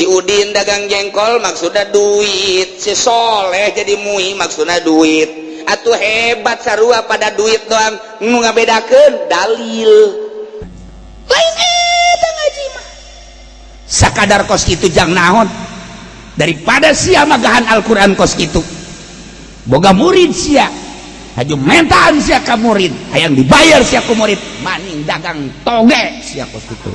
Si Udin dagang jengkol maksudnya duit, si Soleh jadi mui maksudnya duit. Atuh hebat sarua pada duit doang, nu ngabedakeun dalil. Lain eta ngaji mah. Sakadar kos kitu jang naon? Daripada sia magahan Al-Qur'an kos kitu. Boga murid sia. Haju mentaan sia ka murid, hayang dibayar sia ku murid, maning dagang toge sia kos kitu.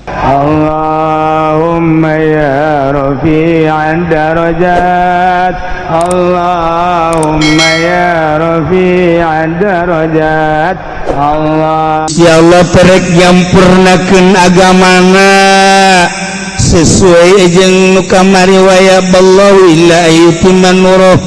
اللهم يا رفيع الدرجات، اللهم يا رفيع الدرجات، الله Ya Allah, perek nyampurnakeun agamana sesuai jeung nu kamari, wa yaballahu illa ayyutimma nuruh.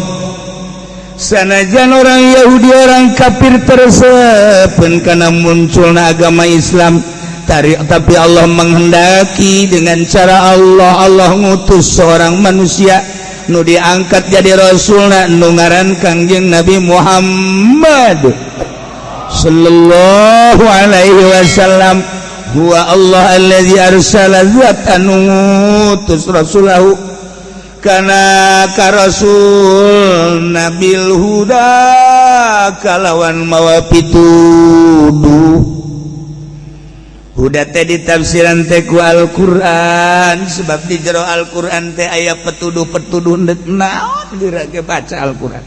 Sanajan orang Yahudi, orang kafir tersepen karena munculna agama Islam tarik, tapi Allah menghendaki dengan cara Allah. Allah ngutus seorang manusia nu diangkat jadi rasulna, nu ngaran Kangjeng Nabi Muhammad sallallahu alaihi wasallam. Huwa Allah allazi arsala, zat anu ngutus, rasulahu kana ka rasul, bil huda kalawan mawa pituduh. Huda teh ditafsiran teh ku Al-Qur'an, sebab di jero Al-Qur'an teh aya petuduh-petuduh. Ndek naon geura ge baca Al-Qur'an.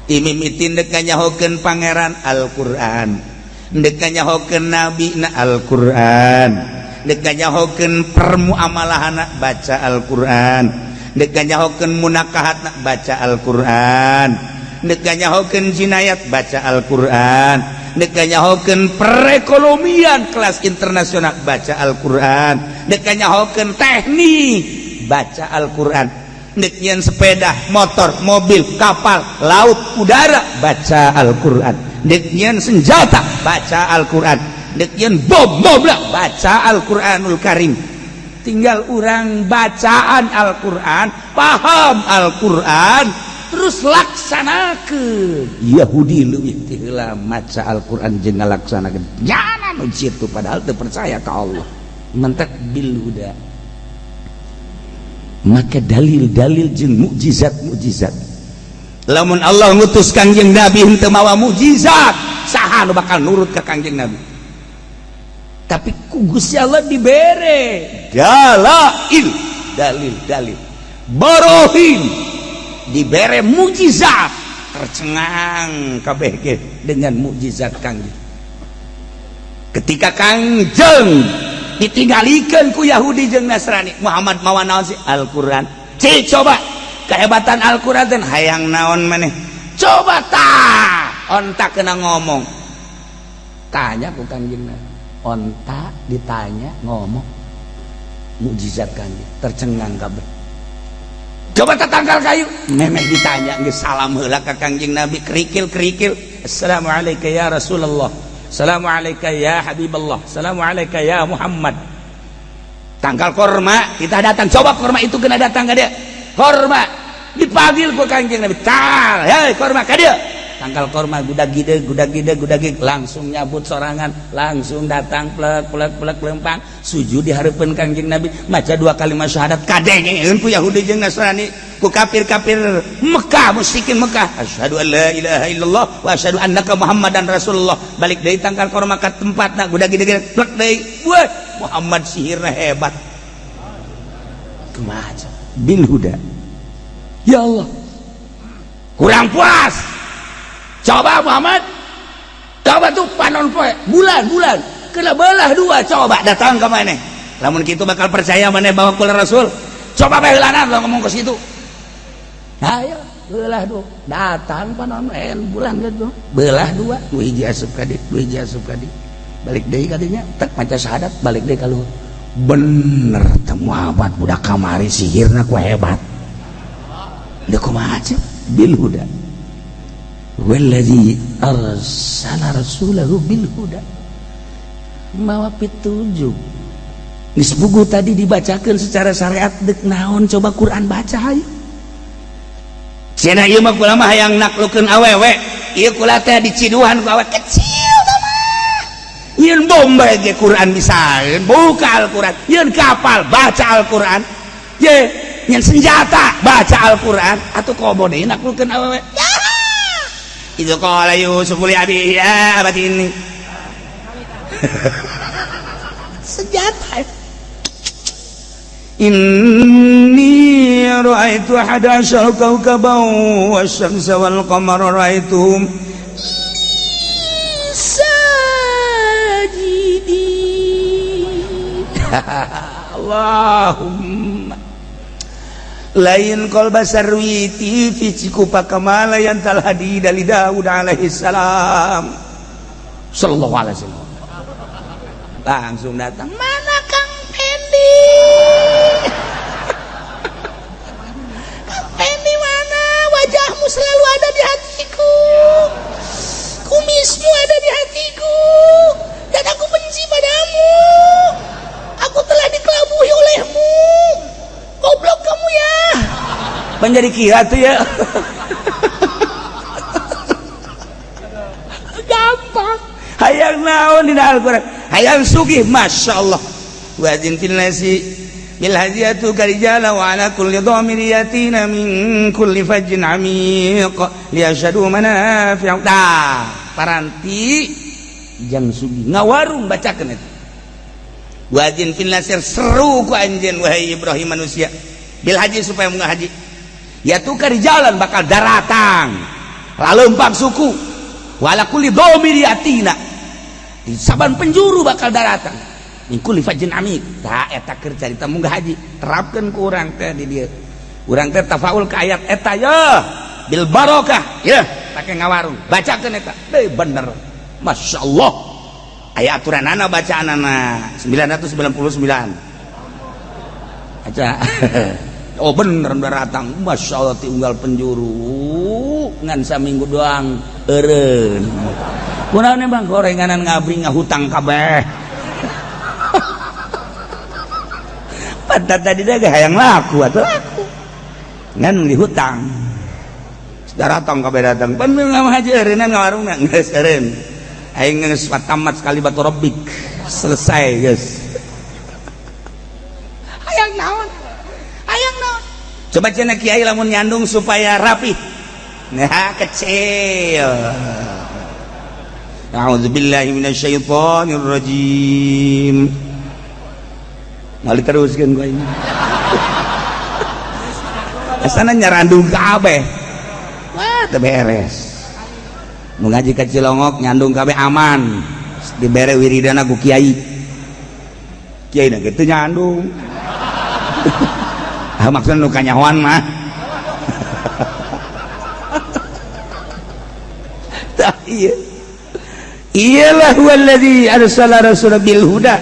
Timimiti ndek nyahokeun pangeran, Al-Qur'an. Ndek nyahokeun nabi na, Al-Qur'an. Ndek nyahokeun permuamalahana, baca Al-Qur'an. Ndek nyahokeun munakahatna, baca Al-Qur'an. Ndek nyahokeun jinayat, baca Al-Qur'an. Dek nyahokeun perekonomian kelas internasional, baca Al-Qur'an. Dek nyahokeun teknik, baca Al-Qur'an. Dek nyian sepeda motor, mobil, kapal laut, udara, baca Al-Qur'an. Dek nyian senjata, baca Al-Qur'an. Dek nyian bom mobil, baca Al-Qur'anul Karim. Tinggal orang bacaan Al-Qur'an, paham Al-Qur'an, terus laksanakeun. Yahudi leuwih ti heula maca Al-Qur'an jeung ngalaksanakeun jana nu kitu, padahal teu percaya ka Allah. Mentek bil huda, maka dalil-dalil jeung mukjizat-mukjizat. Lamun Allah ngutus Kangjeng Nabi henteu mawa mukjizat, saha nu bakal nurut ka Kangjeng Nabi? Tapi ku Gusti Allah dibere dalail, dalil-dalil, barohin, dibere mukjizat, tercengang kabeh ge dengan mukjizat Kangjeng. Ketika Kangjeng ditinggalikan ku Yahudi jeung Nasrani, "Muhammad mawa naon sih?" "Al-Quran." "Cik, coba kehebatan Al-Quran dan hayang naon maneh, coba." Tah, onta kena ngomong, tanya ku Kangjeng Nabi. Onta ditanya ngomong, mukjizat Kangjeng, tercengang kabeh. Coba tatangkal kayu, memeh ditanya geus salam heula ka Kangjeng Nabi, kerikil-kerikil, "Assalamualaikum ya Rasulullah, assalamualaikum ya Habiballah, assalamualaikum ya Muhammad." Tangkal korma kita datang, coba korma itu kena datang ke dia. Korma dipanggil ku Kangjeng Nabi, "Tal, hei korma, ka dia." Tangkal korma gudag gide gudag gide gudag gide, langsung nyabut sorangan, langsung datang, plek plek plek, lempang sujud di hareupeun Kangjeng Nabi, maca dua kalimat syahadat. Kadengeun ku Yahudi jeung Nasrani, ku kafir-kafir Mekah, musyrikin Mekah, "Asyhadu an la ilaha illallah wa asyhadu annaka Muhammadan Rasulullah." Balik deui tangkal korma ka tempatna, gudag gide plek deui. Wah, Muhammad sihirna hebat. Kumaha bil huda? Ya Allah, kurang puas. Coba Muhammad, coba tuh panon poe, bulan bulan kena belah dua, coba datang ke mana. Lamun kitu bakal percaya mana bawa kula rasul. Coba bae heulanan lo ngomong ke situ. Ayo belah dua, datang panon bulan gitu belah dua, dua hiji asup ka dieu, dua hiji asup ka dieu. Balik deui ka dinya, tek, maca syahadat, balik deui ka luhur. Bener teh Muhammad budak kamari sihirna ku hebat. Deuk kumaha bil huda? Wallazi arsala rasulahu bil huda, mawa pitujuk. Geus buku tadi dibacakeun secara syariat, dek naon? Coba Quran baca, hayu. Cenah ieu mah kula mah hayang naklukeun awewe, ieu kula teh diciduhan ku awewe kecil tah mah. Yeun bom bae ge Quran bisa buka Al-Quran, yeun kapal baca Al-Quran. Ye, nyen senjata baca Al-Qur'an atuh komo deui naklukkeun awewe. Itu qala Yusuf li abihi ya abati ini. Senjata. Inni ra'aitu ahada asyara kawkaban wasyamsa wal qamara ra'aituhum sajidin. Allahumma lain qalba sarwiti fi cikupa kamala yang talhadi dari Daud alaihi salam sallallahu alaihi wasallam. Langsung datang, mana Kang Pendi? Kang Pendi mana? Wajahmu selalu ada di hatiku, kumismu ada di hatiku, dan aku benci padamu. Aku telah dikelabuhi olehmu. Goblok kamu ya. Menjadi kira tuh ya. Gampang. Hayang naon dina Al-Qur'an? Hayang sugih, Masya Allah. Wajin fil nasi bil hajiyatu karijala wa ala kulli dhamir yatina min kulli fajjin amiq liyashhadu manafi'u. Tah, paranti jang sugih ngawarung bacakeun eta. Wajin fil nasir seru ku anjeun wahai Ibrahim manusia bil haji supaya munggah haji. Ya tukar jalan bakal daratang lalempang suku wala kulli dhamir yatina di saban penjuru bakal daratang min kulli fajjin amiq. Tah eta keur carita munggah haji terapkeun ku urang teh di dieu. Urang teh tafaul ka ayat eta ya bil barokah ya pake ngawarung bacakeun eta deui bener masyaallah. Aya aturanana bacaanana 999 aja. Oh bener datang Masya Allah ti unggal penjuru ngan saminggu doang eureun kunaon bang gorenganan ngabri ngahutang kabeh. Pantat tadi dah hayang laku atuh laku ngan dihutang datang kabeh datang pan haji eureunnan ngawarungna geus eureun aing geus tamat sekali batu robik selesai geus. Hayang naon? Hayang naon? Coba cenah kiai lamun nyandung supaya rapi. Nah, kecil. A'udzubillahi minasyaitonir rajim. Mal diteruskeun gua ini. Asana nyarandung kabeh. Wah, teu beres. Nu ngaji ka Cilongok nyandung kabeh aman. Dibere wiridana ku kiai. Kiai na kitu nyandung. Ah maksudna nu kanyahoan mah. Tah ieu. Iyalah huwallazi arsala rasulahu bil huda.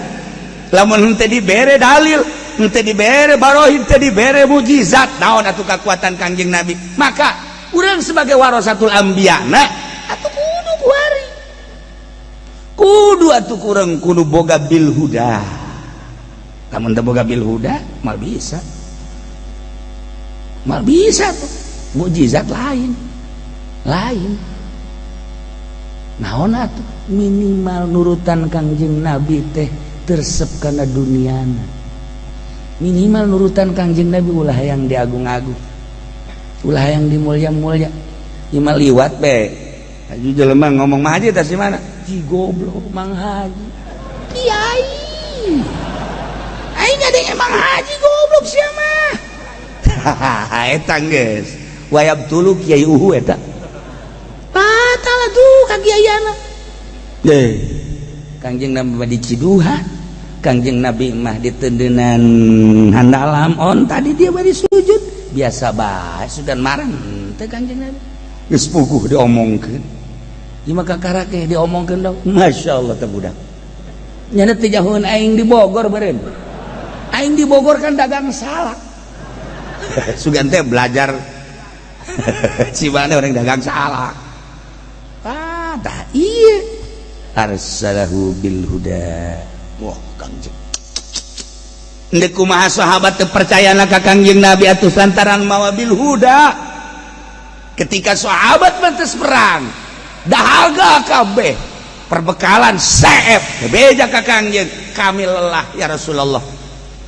Lamun henteu dibere dalil, henteu dibere barohin, henteu dibere mukjizat, naon atuh kakuatan Kangjeng Nabi? Maka urang sebagai warasatul anbiya na atuh kudu kuari. Kudu atuh kurang kudu boga bil huda. Lamun teu boga bil huda, mal bisa. Mal bisa tuh. Mukjizat lain. Lain. Naon atuh minimal nurutan Kangjeng Nabi teh tersep kana duniana. Minimal nurutan Kangjeng Nabi ulah yang diagung-agung. Ulah yang dimulia-mulia. Ieu mah liwat be. Haji jelema ngomong mah haji tas di mana? Ji goblok Mang Haji. Kiai. Aing ada Mang Haji goblok sia mah. Eta geus. Wayab tulu kiai uhu eta. Batal atuh ka kiaiana. Deh. Kangjeng Nabi mah di Ciduha, Kangjeng Nabi mah di tendenan handalam on tadi dia bari sujud biasa bae sugan marah teh Kangjeng Nabi. Geus puguh diomongkeun. Ieu mah kakara ke diomongkeun dong. Masyaallah teh budak. Nya teh jauheun aing di Bogor beureun. Aing di Bogor kan dagang salak. Sugan teh belajar cibane orang dagang salak. Ah, tah ieu arsalahu bil huda. Wah, Kangjeng. Ndek kumaha sahabat teu percayana ka Kangjeng Nabi atuh lantaran mawa bil huda. Ketika sahabat mentes perang, dahaga kabeh, perbekalan seep, beja ka Kangjeng, kami lelah ya Rasulullah.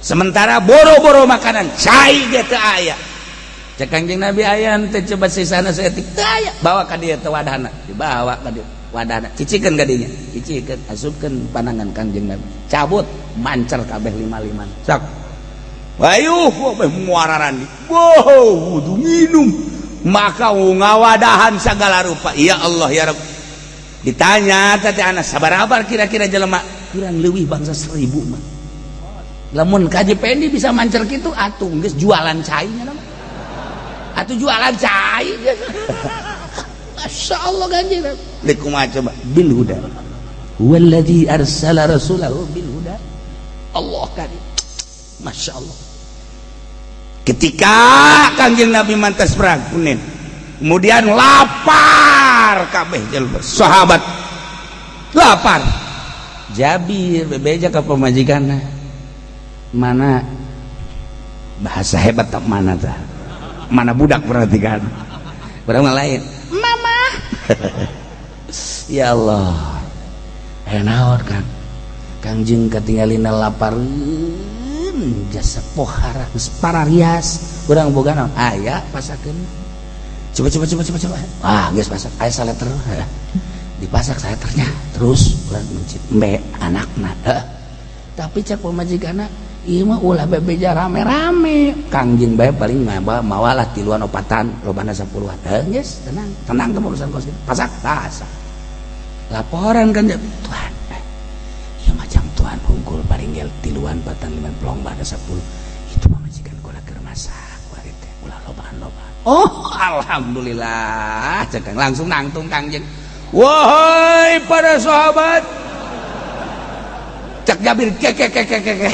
Sementara boro-boro makanan, cai ge teu aya. Cek Kangjeng Nabi, "Aya teh coba sisana saeutik?" "Teu aya." "Bawa ka dieu teh wadahna." Dibawa ka dieu wadahna, cicikeun ka dinya, cicikeun, asupkeun panangan Kangjeng Nabi, cabut, mancer kabeh lima-lima. Sok, ayuh, muara randi. Wow, wudu minum maka ngawadahan segala rupa. Ya Allah, ya Rabb. Ditanya tadi anak, "Sabaraha kira-kira jelema?" "Kurang lebih bangsa 1000 mah." Lamun kaji pendi bisa mancer gitu atuh geus jualan cainya nama atuh, jualan cai. Masya Allah, Kanjeng Nabi kumaha coba? Bil huda, huwallazi arsala rasulahu bil huda. Allah karim, Masya Allah. Ketika Kangjeng Nabi mantas perang Hunain, kemudian lapar kabeh jelema sahabat, lapar. Jabir bebeja ke pamajikanna, "Mana?" Bahasa hebat tak mana tah, mana budak, perhatikan urang lain, mama. Ya Allah, eh, naon, Kang? Kangjeng katinggalina lapareun, jasa pohara geus pararias. Urang boga naon? Aya, pasakeun. Coba, coba, coba, coba, coba. Ah, geus pasak, aya saleter. Dipasak saleternya, terus urang mencit embe anakna. Tapi cek pamajikanna, "Ieu mah ulah bebeja rame-rame, Kangjeng bae paling mawa mawalah tiluan opatan, lobana 10-an." Heuh, geus tenang, tenang teh urusan kos kitu. Pasak, pasak. Laporan kan, "Tuhan, ieu macam Tuhan hungkul paling gel tiluan patan lima plong pada 10 itu pamajikan kula keur masak kuari teh, ulah lobaan-lobaan." "Oh, alhamdulillah," cek langsung nangtung Kangjeng. "Wahai para sahabat," cek Jabir, ke ke ke ke ke ke.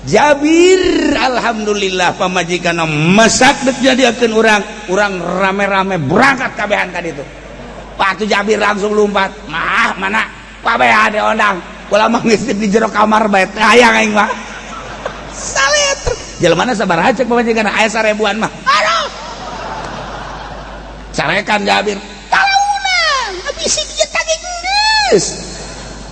Jabir, "Alhamdulillah, pamajikan masak dek jadiakeun urang, urang rame-rame berangkat kabehan tadi itu." Waktu Jabir langsung lompat, "Mah, mana kabehan diondang? Ulah mah geus di jero kamar bae teh hayang aing mah." Saleter jelema sabaraha? Cek pamajikan, "Aya 1000-an mah." Aduh, carekan Jabir, "Talaunan bisik ieu tadi geus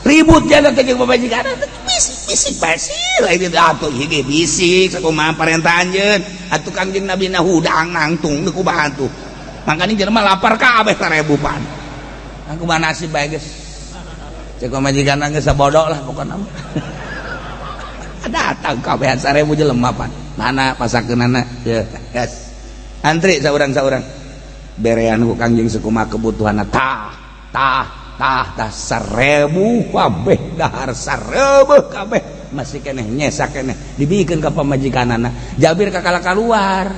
ribut jalan teh jeung pamajikan, bisik bisik bae sih lain atuh ieu bisik sakumaha parentah anjeun atuh." Kangjeng Nabi na hudang nangtung ku bantu, makanya jelema lapar kabeh 1000 pan. Aku mah nasib bae geus, cek pamajikan geus sabodo lah pokona. Datang kabehan 1000 jelema pan. "Mana pasakeunana?" Ya, yes. Antri saurang-saurang, berean ku Kangjeng sakumaha kebutuhanna, tah tah tah tah, 1000 kabeh dahar, 1000 kabeh, masih keneh, nyesak keneh, dibikeun ka pamajikanana. Jabir kakala keluar.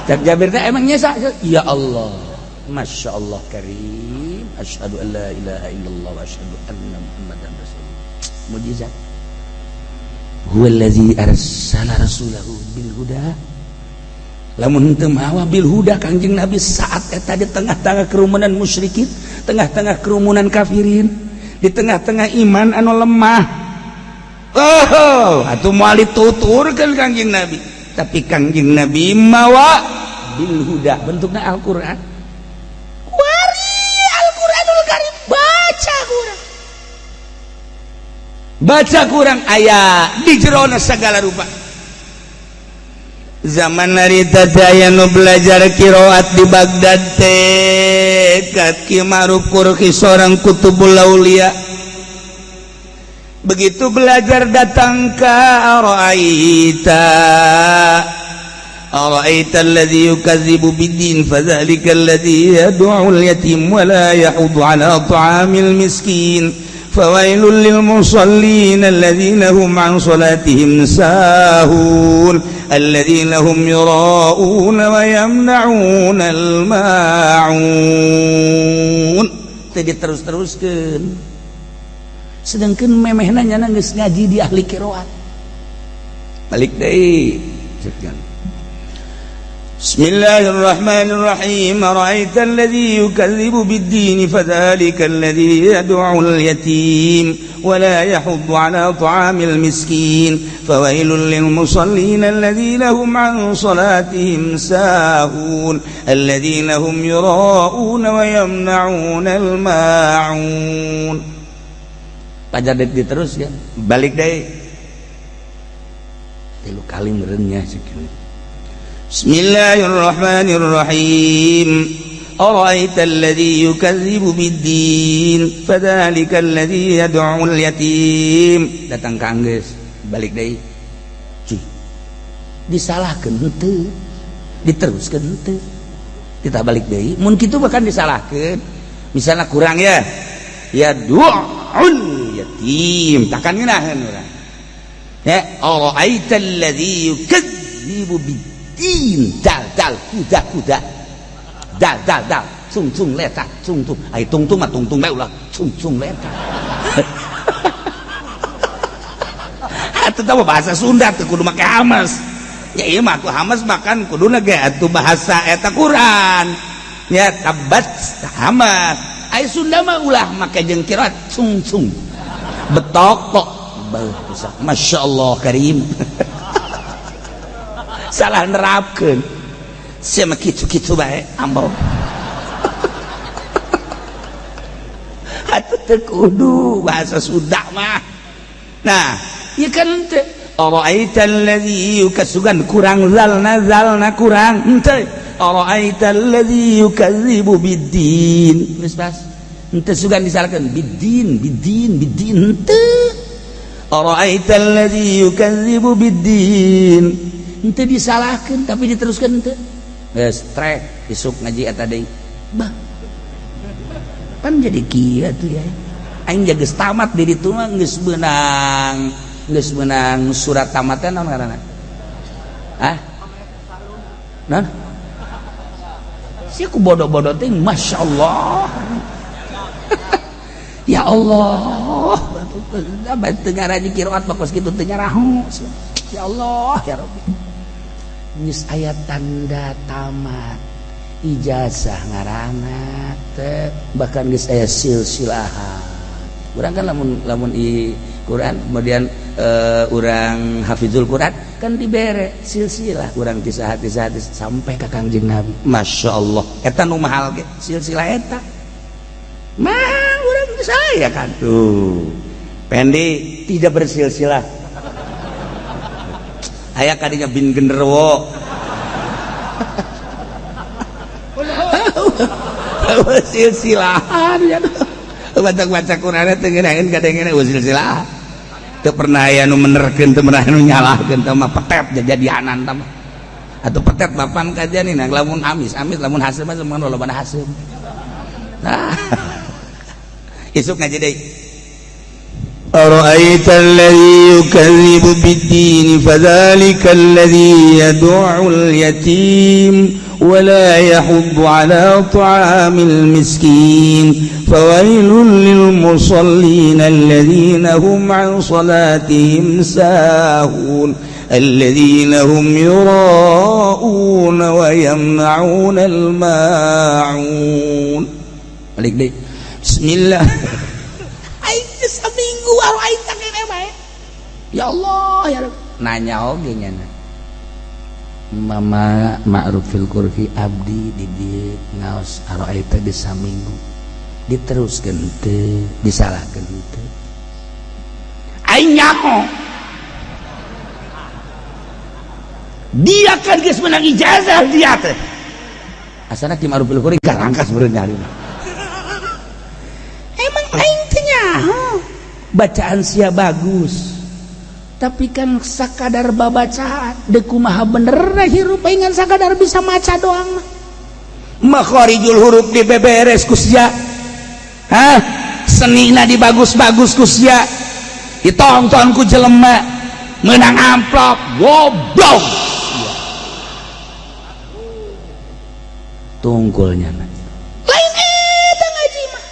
Cek Jabir teh, "Emang nyesak?" "Ya Allah, Masya Allah karim, asyhadu an la ilaha illallah wa asyhadu anna Muhammadan rasulullah." Mujizat, huwallazi arsala rasulahu bil huda. Lamun teu mawa bil huda Kangjeng Nabi saat eta di tengah-tengah kerumunan musyrikin, tengah-tengah kerumunan kafirin, di tengah-tengah iman anu lemah, oh, atuh moal dituturkeun Kangjeng Nabi. Tapi Kangjeng Nabi mawa bil huda, bentukna Al-Qur'an. Kuari Al-Qur'anul Karim, baca kurang, baca kurang, aya di jerona segala rupa. Zaman harita teh aya nu belajar qiraat di Baghdad teh ka Ki Ma'ruf Karkhi, seorang kutubul aulia. Begitu belajar, datang ke ara'aita ara'aita alladhi yukadzibu biddin fadzalika alladhi yad'u al-yatim wa la yahuddu ala ta'amil miskin fawailul lil musallin alladzina hum an salatihim sahun alladzina hum yura'una wa yamna'una al-ma'un. Teu diterus-teruskeun, sedangkan memehna nyana geus ngaji di ahli qiraat. Balik deui. Bismillahirrahmanirrahim. Ara'aita alladhi yukadzibu bid-din fadzalika alladhi yad'u al-yatim wa la yahuddu 'ala ta'amil miskin fawailul lil musallin alladhina hum 'an salatihim sahun alladhina hum yura'una wa yamna'una al-ma'un. Pajar dek diteruskeun balik deui tilu kali meureunnya sakieu. Bismillahirrahmanirrahim. Ara'aita alladhi yukadzibu biddin fadzalika alladhi yad'ul yatim. Datang ka anggeus balik deui. Cih. Disalahkeun henteu, diteruskeun henteu. Kita balik deui. Mun kitu bahkan disalahkeun. Misalnya kurang ya. Ya du'ul yatim. Takkan ngeunaheun urang. Ya ara'aita alladhi yukadzibu biddin. Dal dal kuda kuda. Dal dal dal cung cung letak cung cung ai tung tung mah tung tung bae ulah cung cung letak. Atuh tah bahasa Sunda teu kudu make hamas. Ya ieu mah atuh hamas makan kuduna ge atuh bahasa eta Quran. Ya tabat hamas. Ai Sunda mah ulah make jeung kirat cung cung. Betok kok. Masya Allah karim. Salah nerapkeun. Sia mah kitu-kitu bae ambo. Atuh teu kudu bahasa Sunda mah. Nah, ieu kan teu ara'aita allazi yukasugan kurang zalna zalna kurang henteu. Ara'aita allazi yukadzibu biddin. Geus pas. Henteu sugan disalahkeun biddin biddin biddin henteu. Ara'aita allazi yukadzibu biddin. Henteu disalahkeun tapi diteruskeun henteu. Geus trek isuk ngaji eta deui. Bah. Pan jadi kieu atuh ya. Aing geus tamat di ditu mah geus meunang surat tamatna naon ngaranna? Hah? Naon? Sia ku bodoh-bodoh teh masyaallah. Ya Allah. Teu ngaraji qiraat mah kos kitu teu nyaraho. Ya Allah ya Rabbi. Geus aya tanda tamat ijazah ngaranna teh bahkan geus aya silsilahan. Urang kan lamun lamun i Quran kemudian urang hafizul Quran kan dibere silsilah urang ti saha ti saha sampai ka Kangjeng Nabi. Masya Allah eta nu mahal ge silsilah eta mahal urang geus aya kan tuh. Pendi tidak bersilsilah. Aya kadinya bin genderuwo. Silsilahan ya. Baca-baca Qur'an teh ngeunaheun kadengena silsilah. Teu pernah aya nu menerkeun, teu pernah anu nyalahkeun, teu mah petet jajadianan tah mah. Atuh petet bapan kajian ini lamun amis, amis lamun haseum mah mun loba haseum. Nah. Isuk ngaji deui. أرأيت الذي يكذب بالدين فذلك الذي يدع اليتيم ولا يحض على طعام المسكين فويل للمصلين الذين هم عن صلاتهم ساهون الذين هم يراءون ويمنعون الماعون. Balik deh. Bismillah. Seminggu aing kene bae. Ya Allah ya Rabb. Nanya oge nya. Mama Ma'rufil Qurhi abdi di dieu ngaos araita di saminggu. Diteruskeun teu, disalahkeun teu. Aing nyaho. Dia kan geus menang ijazah dia teh. Asana Ki Ma'rufil Qurhi garangkas meureun nyari. Emang aing teh nyaho. Bacaan sia bagus tapi kan sakadar babacaan deuk kumaha bener hirup aing sakadar bisa maca doang mah. Makharijul huruf dibeberes ku sia. Hah? Senina dibagus-bagus ku sia. Ditonton ku jelema meunang amplop goblok. Tungkulnya lain eta ngaji mah.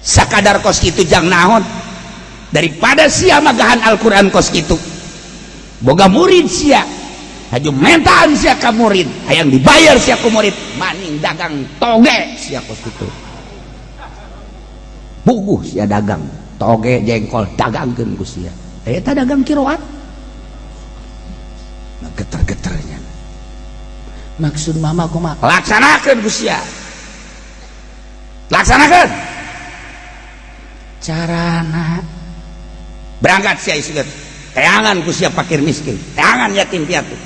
Sakadar kos kitu jang naon daripada sia magahan Al-Qur'an kos kitu. Boga murid sia haju mentaan sia ka murid hayang dibayar sia ku murid maning dagang toge sia kos kitu. Buguh sia dagang toge jengkol dagangkeun ku sia. Eta dagang qiraat. Geter-geternya. Maksud mama kumaha? Laksanakeun ku sia. Laksanakeun. Carana Berangkat sia isukeun. Teangan ku sia fakir miskin, teangan yatim piatu.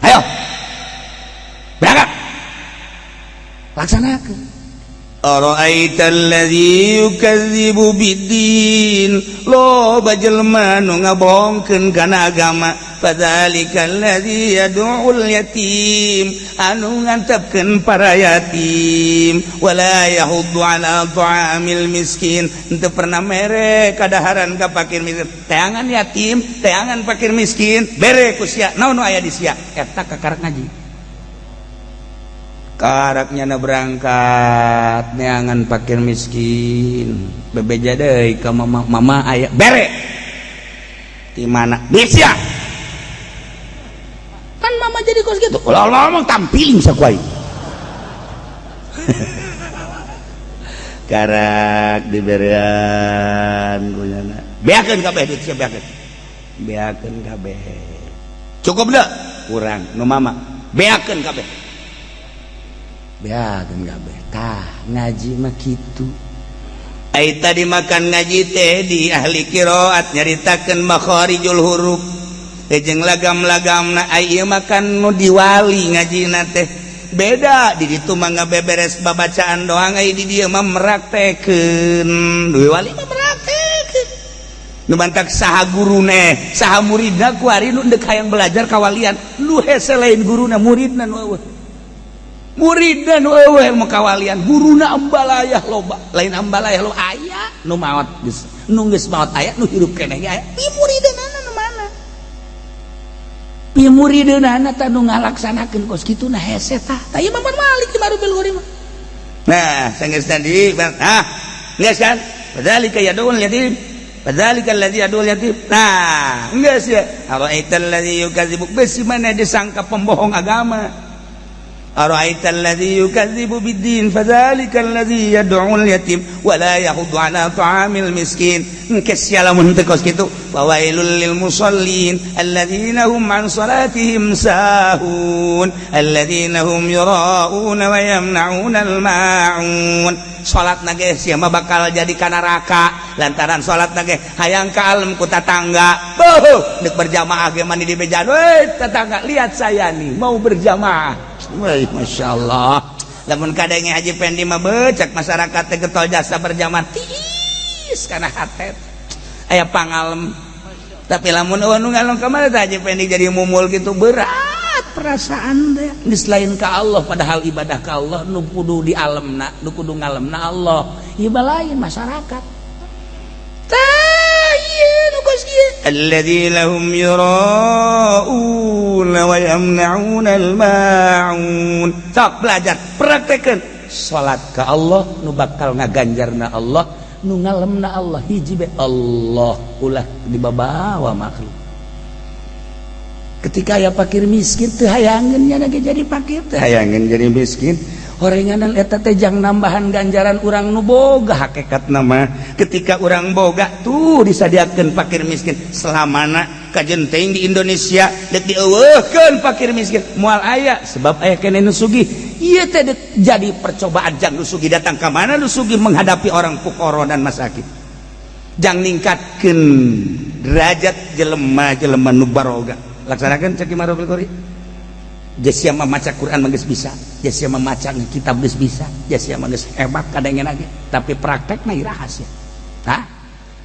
Ayo. Berangkat. Laksanakan. Ara'aita alladzi yukadzibu biddin, loba jelema nu ngabohongkeun kana agama. Fadzalikal ladzi yad'ul yatim, anu ngantepkeun para yatim. Wala yahuddu ala ta'amil miskin, henteu pernah mere kadaharan ka fakir miskin. Teangan yatim, teangan fakir miskin, bere ku sia. Naon nu aya di sia? Eta kakarak ngaji. Karaknya na berangkat neangan fakir miskin, bebeja deui ka mama, "Mama, aya." Bere di mana bisa kan mama jadi kos gitu. Ulah ngomong, tampiling sakuai. Karak diberian kunyana, beakeun kabeh duit sia, beakeun, beakeun kabeh. Cukup dah? Kurang nu mama. Beakeun kabeh, beakeun kabeh. Tah, ngaji mah kitu. Ai tadi makan ngaji teh di ahli qiraat nyaritakeun makharijul huruf jeung lagam-lagamna. Ai ieu makan nu diwali ngajina teh beda. Di ditu mah ngabeberes babacaan doang, ai di dieu mah meraktekeun. Duwe wali mah meraktekeun. Nu mantak saha gurune, saha muridna, kuari nu deuk hayang belajar kawalian nu hese lain guruna, muridna nu eueuh. Muridna nu eueuh mau kawalian, guruna ambalayah loba. Lain ambalayah lo, aya nu maot geus, nu geus maot aya, nu hirup keneh ge aya. Pi muridna nu mana? Pi muridna tah nu ngalaksanakeun kos kitu? Nah, hese tah. Tah, ieu mah Malik di Marubil Qori mah. Nah, sanggeus tadi, ah, geus kan? Fadzalika yad'ul yatim, fadzalika alladzi yad'ul yatim. Nah, geus ya. Ara'aita alladzi yukadzibu, besi mana disangka pembohong agama. Ara'aita alladzi yukadzibu biddin, fadzalika alladzi yad'ul yatim wa la yahuddu ala ta'amil miskin. Engke sia lamun teu kos kitu, fawailul lil musallin alladzina hum an salatihim sahun, alladzina hum yura'una wa yamna'una al ma'un. Salat nage sia mah bakal jadi ka neraka lantaran salat nage hayang ka alam ku tatangga. Boh, deuk berjamaah ge mani di bejaan, "Woi tetangga, lihat saya nih mau berjamaah." Wih, Masya Allah. Lamun kadenge Haji Pendi mah becak masyarakat teh getol jasa berjamaah tiis kana hate aya pangalem. Tapi lamun eueuh nu ngalem, ka mana teh Haji Pendi jadi mumul gitu, berat perasaan teh. Geus lain ka Allah, padahal ibadah ka Allah nu kudu di alamna, nu kudu ngalemna Allah. Ieu lain masyarakat. Tah, ieu nu kos kieu. Alladzina hum yura'una wa yamna'una al-ma'un. Sok belajar, praktekeun. Salat ka Allah nu bakal ngaganjarna Allah, nu ngalemna Allah hiji be Allah, ulah dibabawa makhluk. Ketika aya fakir miskin teu hayangeun nya ge jadi fakir, teu hayangeun jadi miskin. Horenganan eta teh jang nambahan ganjaran urang nu boga. Hakikat nama ketika urang boga tuh disadiakeun fakir miskin. Selamana kajen teuing di Indonesia dek dieuweuhkeun fakir miskin moal aya, sebab aya keneh nu sugih. Ieu teh dek jadi percobaan jang nu sugih datang ka mana, nu sugih menghadapi orang fukara dan masakin, jang ningkatkeun derajat jelema-jelema nu baroga. Laksanakeun cek Imam Qori. Sia maca Quran mah geus bisa, sia maca kitab geus bisa, sia mah geus hebat kadengen ge, tapi praktekna iraha sia? Hah?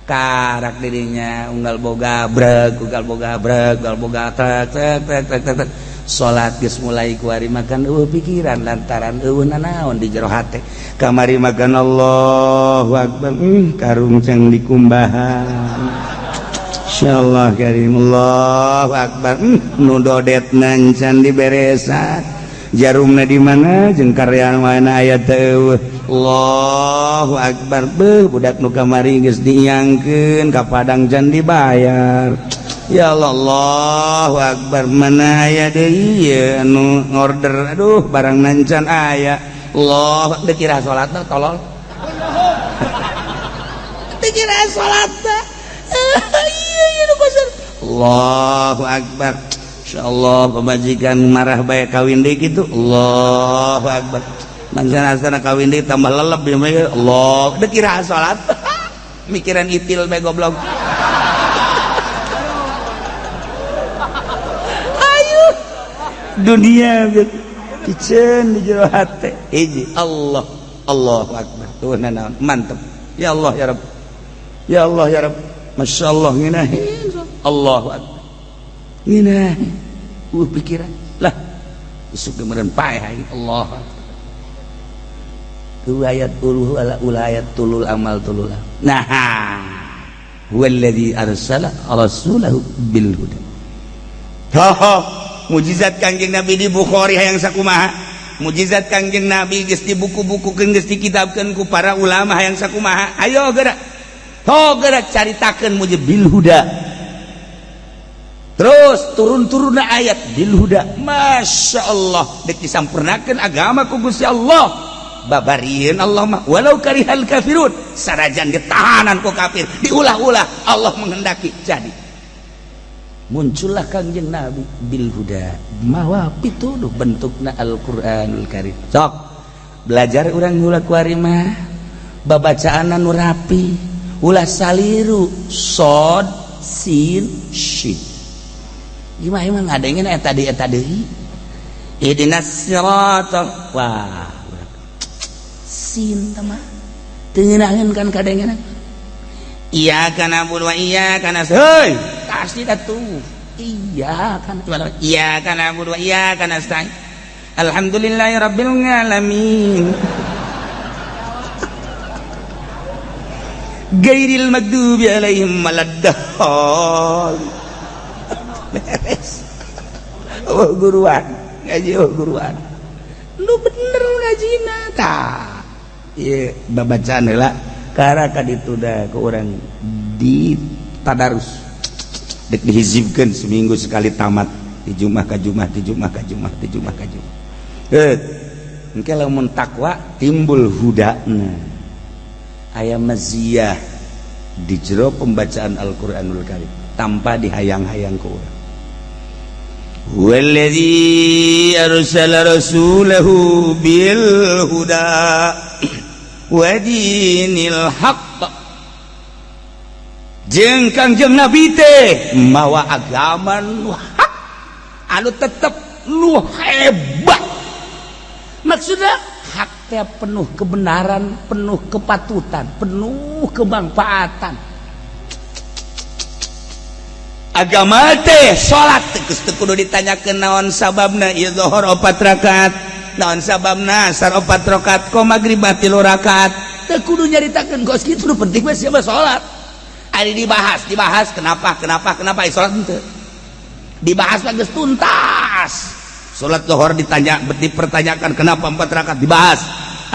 Karak dirinya unggal boga breg, unggal boga breg, unggal boga trek trek trek trek trek trek. Salat geus mulai kuari makan eueuh pikiran lantaran eueuh nanaon di jero hate. Kamari makan Allahu akbar, karung cang dikumbahan. Insyaallah karim, Allahu akbar, nu dodet nancan diberesan, jarumna di mana jeung karya mana aya teu. Allahu akbar, beuh, budak nu kamari geus diiyangkeun ka Padang can dibayar. Ya Allah, Allahu akbar, mana aya deui ieu anu ngorder, aduh, barang nancan aya. Allah, dikira salatna tolol, dikira salatna. Allahu akbar, insyaallah pemajikan marah bae kawin deui kitu. Allahu akbar, mangsana asana kawin deui tambah leleb ya. Allah, dikira salat. Mikiran itil bae goblok. Ayo dunia piceun di jero hate. Hiji Allah, Allahu akbar. Tuh naon mantep. Ya Allah ya Rabb. Ya Allah ya Rabb. Masyaallah ngeunaheun. Allahu akbar. Ngeunaheun. Pikiran lah. Isuk meureun paeh aing. Allahu akbar. Tu ayat uluh ala ulayat tulul amal tulul. Nah, huwallazi arsala rasulahu bil huda. Ho, mujizat Kangjeng Nabi di Bukhari hayang sakumaha. Mujizat Kangjeng Nabi geus dibuku-bukukeun, geus dikitabkeun ku para ulama hayang sakumaha. Ayo gerak. Ho gerak caritakeun mujib bil huda. Terus turun-turunna ayat bil huda. Masya Allah, dek disampurnakeun agama ku Gusti Allah. Babarieun Allah mah walau karihal kafirun, sarajan ditahanan ku kafir, diulah-ulah Allah menghendaki jadi. Muncullah Kangjeng Nabi bil huda, mawa pituduh bentukna Al-Qur'anul Karim. Sok belajar urang heula kuari mah babacaanna nu rapi, ulah saliru sod sin shin. Gimana emang ngadengin eta deui eta deui. Ihdinas siratal, wah sin teh mah teu ngeunaheun kan kadengenan. Iyyaka na'budu wa iyyaka nasta'in. Heuy, pasti atuh. Iyyaka iyyaka na'budu wa iyyaka nasta'in. Alhamdulillahirabbil alamin. Gairil maghdubi alaihim waladdallin. Beres. Oh guruan, ngaji oh guruan. Lu bener ngajina tah. Ieu babacaan heula karaka ditunda ke orang di tadarus. Dek dihizibkeun seminggu sekali tamat di Jumat ka Jumat, di Jumat ka Jumat, di Jumat ka Jumat. Engke lamun takwa timbul hudana. Aya maziyah di jero pembacaan Al-Qur'anul Karim tanpa dihayang-hayang ku urang. Huwallazi arsala rasulahu bil huda wa dinil haqq. Jeung Kangjeng Nabi teh mawa agama nu hak anu tetep nu hebat. Maksudna hak teh penuh kebenaran, penuh kepatutan, penuh kemanfaatan. Agama teh salat teh geus teu kudu ditanyakeun naon sababna ieu zuhur 4 rakaat, naon sababna asar 4 rakaat, ko magrib 3 rakaat. Teu kudu nyaritakeun kos kitu, nu penting mah sia salat. Ari dibahas, dibahas kenapa kenapa kenapa salat henteu. Dibahas mah geus tuntas. Salat zuhur ditanya, dipertanyakan kenapa 4 rakaat, dibahas.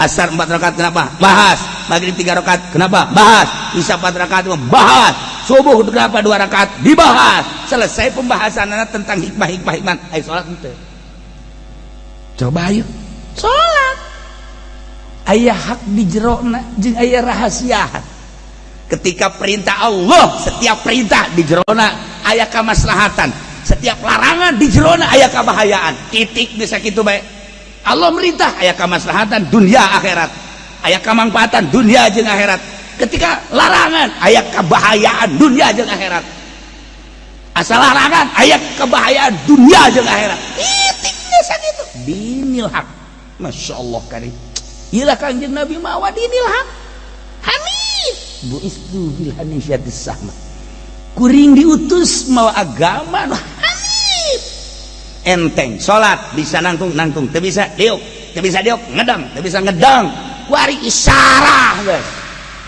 Asar 4 rakaat kenapa? Bahas. Maghrib 3 rakaat kenapa? Bahas. Isya 4 rakaat bahas. Subuh kenapa 2 rakaat? Dibahas. Selesai pembahasan tentang hikmah-hikmah hikmah. Ayo salat henteu. Coba ayo salat. Aya hak di jerona jeung aya rahasia. Ketika perintah Allah, setiap perintah di jerona aya kamaslahatan. Setiap larangan di jerona aya kabahayaan. Titik bisa kitu bae. Allah merintah aya kamaslahatan dunia akhirat, aya kamangfaatan dunia jeung akhirat. Ketika larangan aya kebahayaan dunia jeung akhirat. Asal larangan aya kebahayaan dunia jeung akhirat. Titiknya sakitu. Dinil haq. Masya Allah karim. Iyalah Kangjeng Nabi mawa dinil haq. Hanif buistu bil hanifiyatis sahma. Kuring diutus mawa agama nu hanif. Enteng salat bisa nangtung nangtung, teu bisa diuk, teu bisa diuk ngedang, teu bisa ngedang wari isarah geus.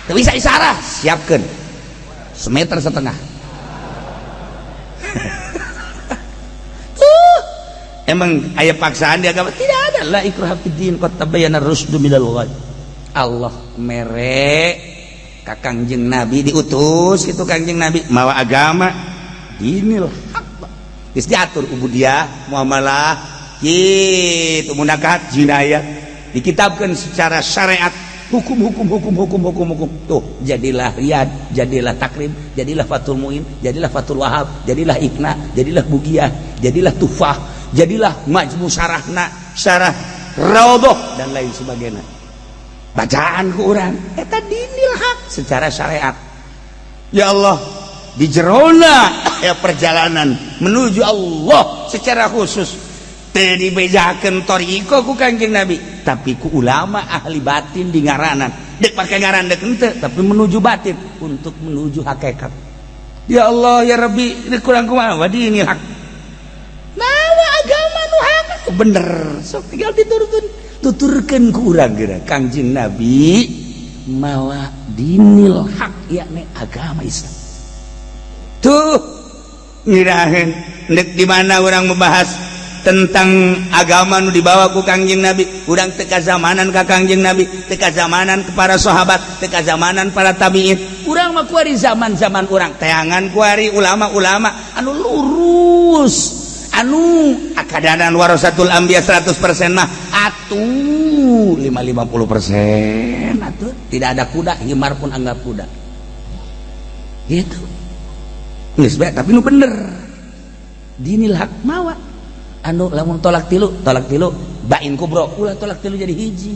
Teu bisa isarah, siapkeun 1,5 meter. Tuh, emang aya paksaan di agama? Tidak ada. La ikraha fid din qad tabayyana rusdu minal ghayy. Allah mere ka Kangjeng Nabi diutus kitu Kangjeng Nabi mawa agama dinil haq. Geus diatur ubudiyah, muamalah, kitu munakahat, jinayah dikitabkeun secara syariat, hukum hukum hukum hukum hukum hukum. Tuh jadilah riyad, jadilah takrib, jadilah Fathul Muin, jadilah Fathul Wahab, jadilah Iqna, jadilah Bugiyah, jadilah Tufah, jadilah majmu syarahna, syarah Raudhah dan lain sebagainya. Bacaan ku urang eta dinil hak secara syariat. Ya Allah, di jerona ya perjalanan menuju Allah secara khusus teu dibejakeun thoriqoh ku Kangjeng Nabi, tapi ku ulama ahli batin di ngaranan, dek pake ngaran dek henteu, tapi menuju batin untuk menuju hakikat. Ya Allah ya Rabbi, ini kurang kumaha wa dinil haq, mawa agama nu hak bener, sok tinggal diturutun, tuturkeun ku urang geura. Kangjeng Nabi mawa dinil haq, yakni agama Islam. Tuh ngiraheun dek di mana orang membahas tentang agama nu dibawa ku Kangjeng Nabi. Urang teu kazamanan ka Kangjeng Nabi, teu kazamanan ke para sahabat, teu kazamanan para tabiin. Urang mah kuari zaman-zaman urang teangan kuari ulama-ulama anu lurus, anu akadanan warasatul anbiya 100% mah atuh 5 50% atuh. Tidak ada kuda, himar pun anggap kuda gitu. Geus bae, tapi nu bener dinil hak mawa anu lamun talak tilu, talak tilu bain kubro, ulah talak tilu jadi hiji.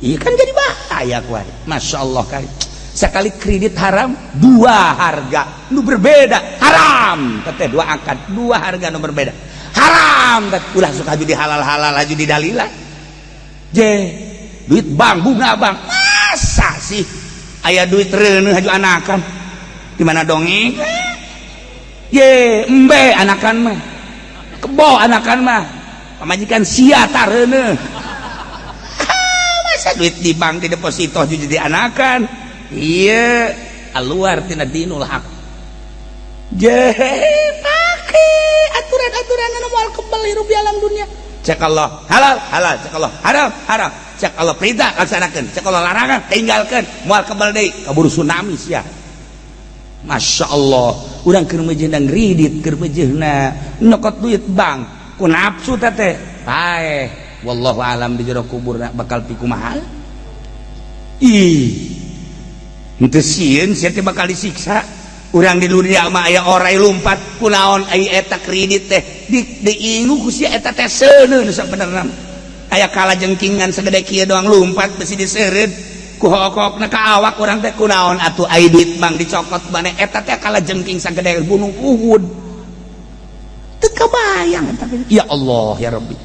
Iya kan, jadi bahaya kuari. Masya Allah, kali sekali kredit haram, dua harga nu berbeda haram teteh. Dua akad, dua harga nu berbeda haram teh. Ulah suka jadi halal halal aja di dalilan je duit bank, bunga bank. Masa sih aya duit reuneuh haju anakan di mana dongeng ye embe anakan mah, kebo anakan mah, pamajikan sia tareuneuh. Masa duit di bank, di deposito jadi anakan? Iya, keluar tina dinul hak. Je pake aturan-aturan anu moal kebal hirup di alam dunia. Cek Allah halal halal, cek Allah haram haram, cek Allah perintah laksanakeun, cek Allah larangan tinggalkeun, moal kebal deui, kaburu tsunami sia. Masya Allah, urang keur meujeuhna ngridit, keur meujeuhna nyokot duit bank ku nafsu teh paeh. Wallahu alam di jero kuburna bakal pikumaha. Ih, henteu sieun sia teh bakal disiksa. Urang di dunia mah aya orai lumpat, kunaon ai eta kredit teh di diingu ku sia? Eta teh seuneun sabenerna, aya kala jengkingan segede kieu doang lumpat besi diseureud ku hokokna ka awak urang teh. Kunaon atuh ai duit bank dicokot maneh? Eta teh kala jengking sagede gunung Uhud, teu kabayang eta. Ya Allah ya Rabbi,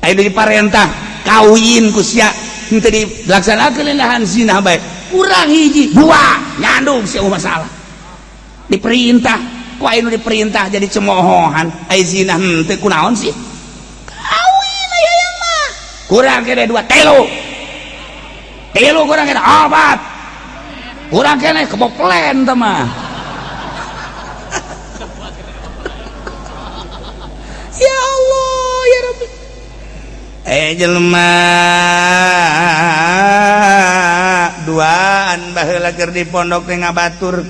aya diparentah kawin ku sia henteu dilaksanakeun, lahan zina bae, kurang hiji dua nyandung sia. Masalah diperintah ku aya nu diperintah jadi cemohohan, ai zina henteu. Kunaon sih kawin aya yang mah kurang kene dua, telu, tilu kurang kene opat, kurang kene keboplen teh mah. Ya Allah ya Rabbi, eh jelema duaan baheula keur di pondok teh ngabatur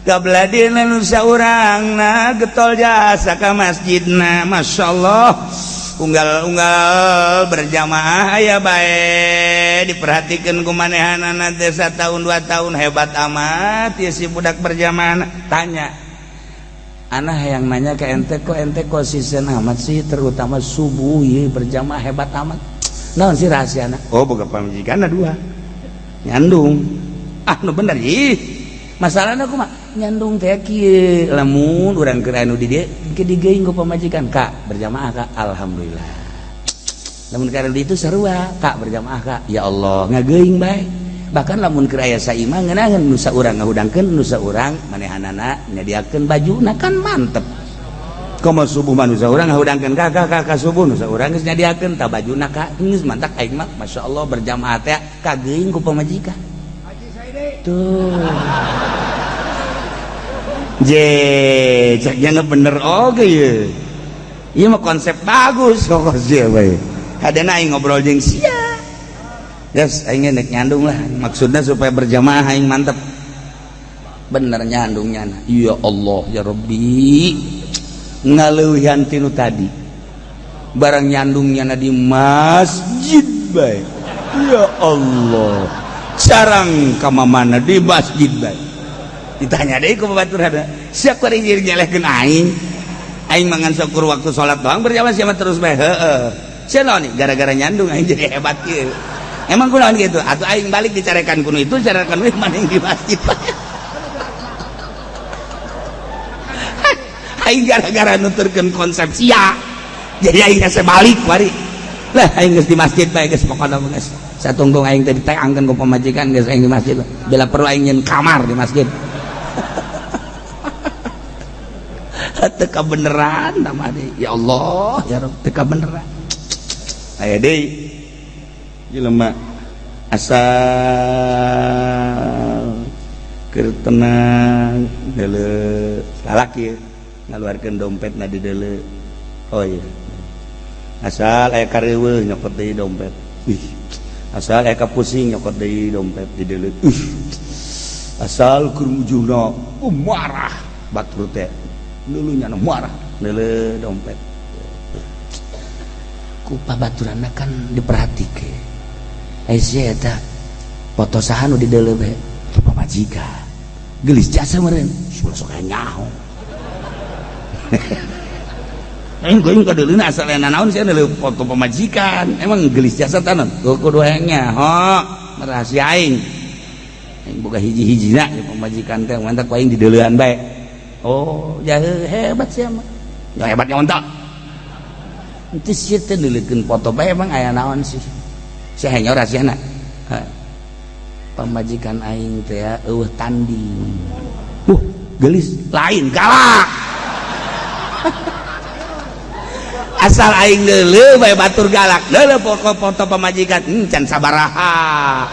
gabladina nu saurangna getol jasa ka masjidna. Masya Allah, unggal-unggal berjamaah aya bae diperhatikan ku manehanana teh. Tahun 2 tahun hebat amat ya si budak berjamaah. Tanya anak yang nanya ke ente, "Kok ente konsisten amat sih, terutama subuh ya berjamaah hebat amat, naon sih rahasia?" "Oh, boga pamajikan dua, nyandung." Ah, nu bener ih masalahna kumaha nyandung teh kieu, lamun urang keur anu di dieu ke digeuing ku pamajikan, "Kak, berjamaah, Kak." Alhamdulillah. Lamun keur itu sarua, "Kak, berjamaah, Kak." Ya Allah, ngageuing bae. Bahkan lamun keur aya saimah ngeunaheun, nu saurang ngahudangkeun, nu saurang manehanana nyadiakeun bajuna, kan mantep. Komo subuh mah nu saurang ngahudangkeun, "Kak, Kak, Kak, subuh," nu saurang geus nyadiakeun tah bajuna, Kak, geus mantak. Aing mah Masya Allah berjamaah teh kageuing ku pamajikan tuh. Je ceknya bener oke ya, iya mah konsep bagus kok sih bae. Hadena aing ngobrol jeung sia. Yes, aing nek nyandung lah, maksudnya supaya berjamaah aing mantep bener nyandungnya. Ya Allah ya Rabbi, ngaleuwihan tinu tadi barang nyandungnya di masjid bae. Ya Allah, sarang ka mana di masjid bae. Ditanya deh ku batur, ada siapa yang nyelehkeun aing? Aing mangan syukur waktu sholat doang berjamaah siapa terus bae. Heeh, sia nih gara-gara nyandung aing jadi hebat kieu. Emang kunaon gitu atuh? Aing balik dicarekan kuno itu, carekan we maning di masjid bae. Aing gara-gara nuturkeun konsep sia. Jadi aing hese balik wari. Lah aing geus di masjid bae geus pokona geus. Satungtung aing teh diteangkeun ku pamajikan geus aing di masjid. Bila perlu aing nyeun kamar di masjid. Teu kabeneran tah deui. Ya Allah, ya Rabb, teu kabeneran. Aya deui jelema asal keur tenang deuleu lalaki ngaluarkeun dompetna di deuleu. Oh iya. Asal aya kareuweuh nyokot deui dompet. Ih. Asal aya kapusing nyokot deui dompet di deuleu. Ih. Asal keur mujuna marah batur teh. Dulunya marah deuleu dompet. Ku pabaturanna kan diperhatikeun. Ai sia eta foto saha nu di deuleu bae? Pamajikan. Gelis jasa meureun. Sok nyaho. Aing geuing ka deuleuna asal aya nanaon sia deuleu foto pamajikan. Emang gelis jasa tanon? Kudu hayang nyaho, rahasia aing. Aing boga hiji-hijina ya pamajikan teh mantap ku aing di deuleuan bae. Oh, ya hebat sia mah. Ya hebat nyaon tah. Henteu sia teh neuleukeun foto bae emang aya naon sih. Sia hayang rahasiana. Pamajikan aing teh eueuh tanding. Gelis lain galak. Asal aing deuleu bae batur galak. Deuleu foto pamajikan can sabaraha.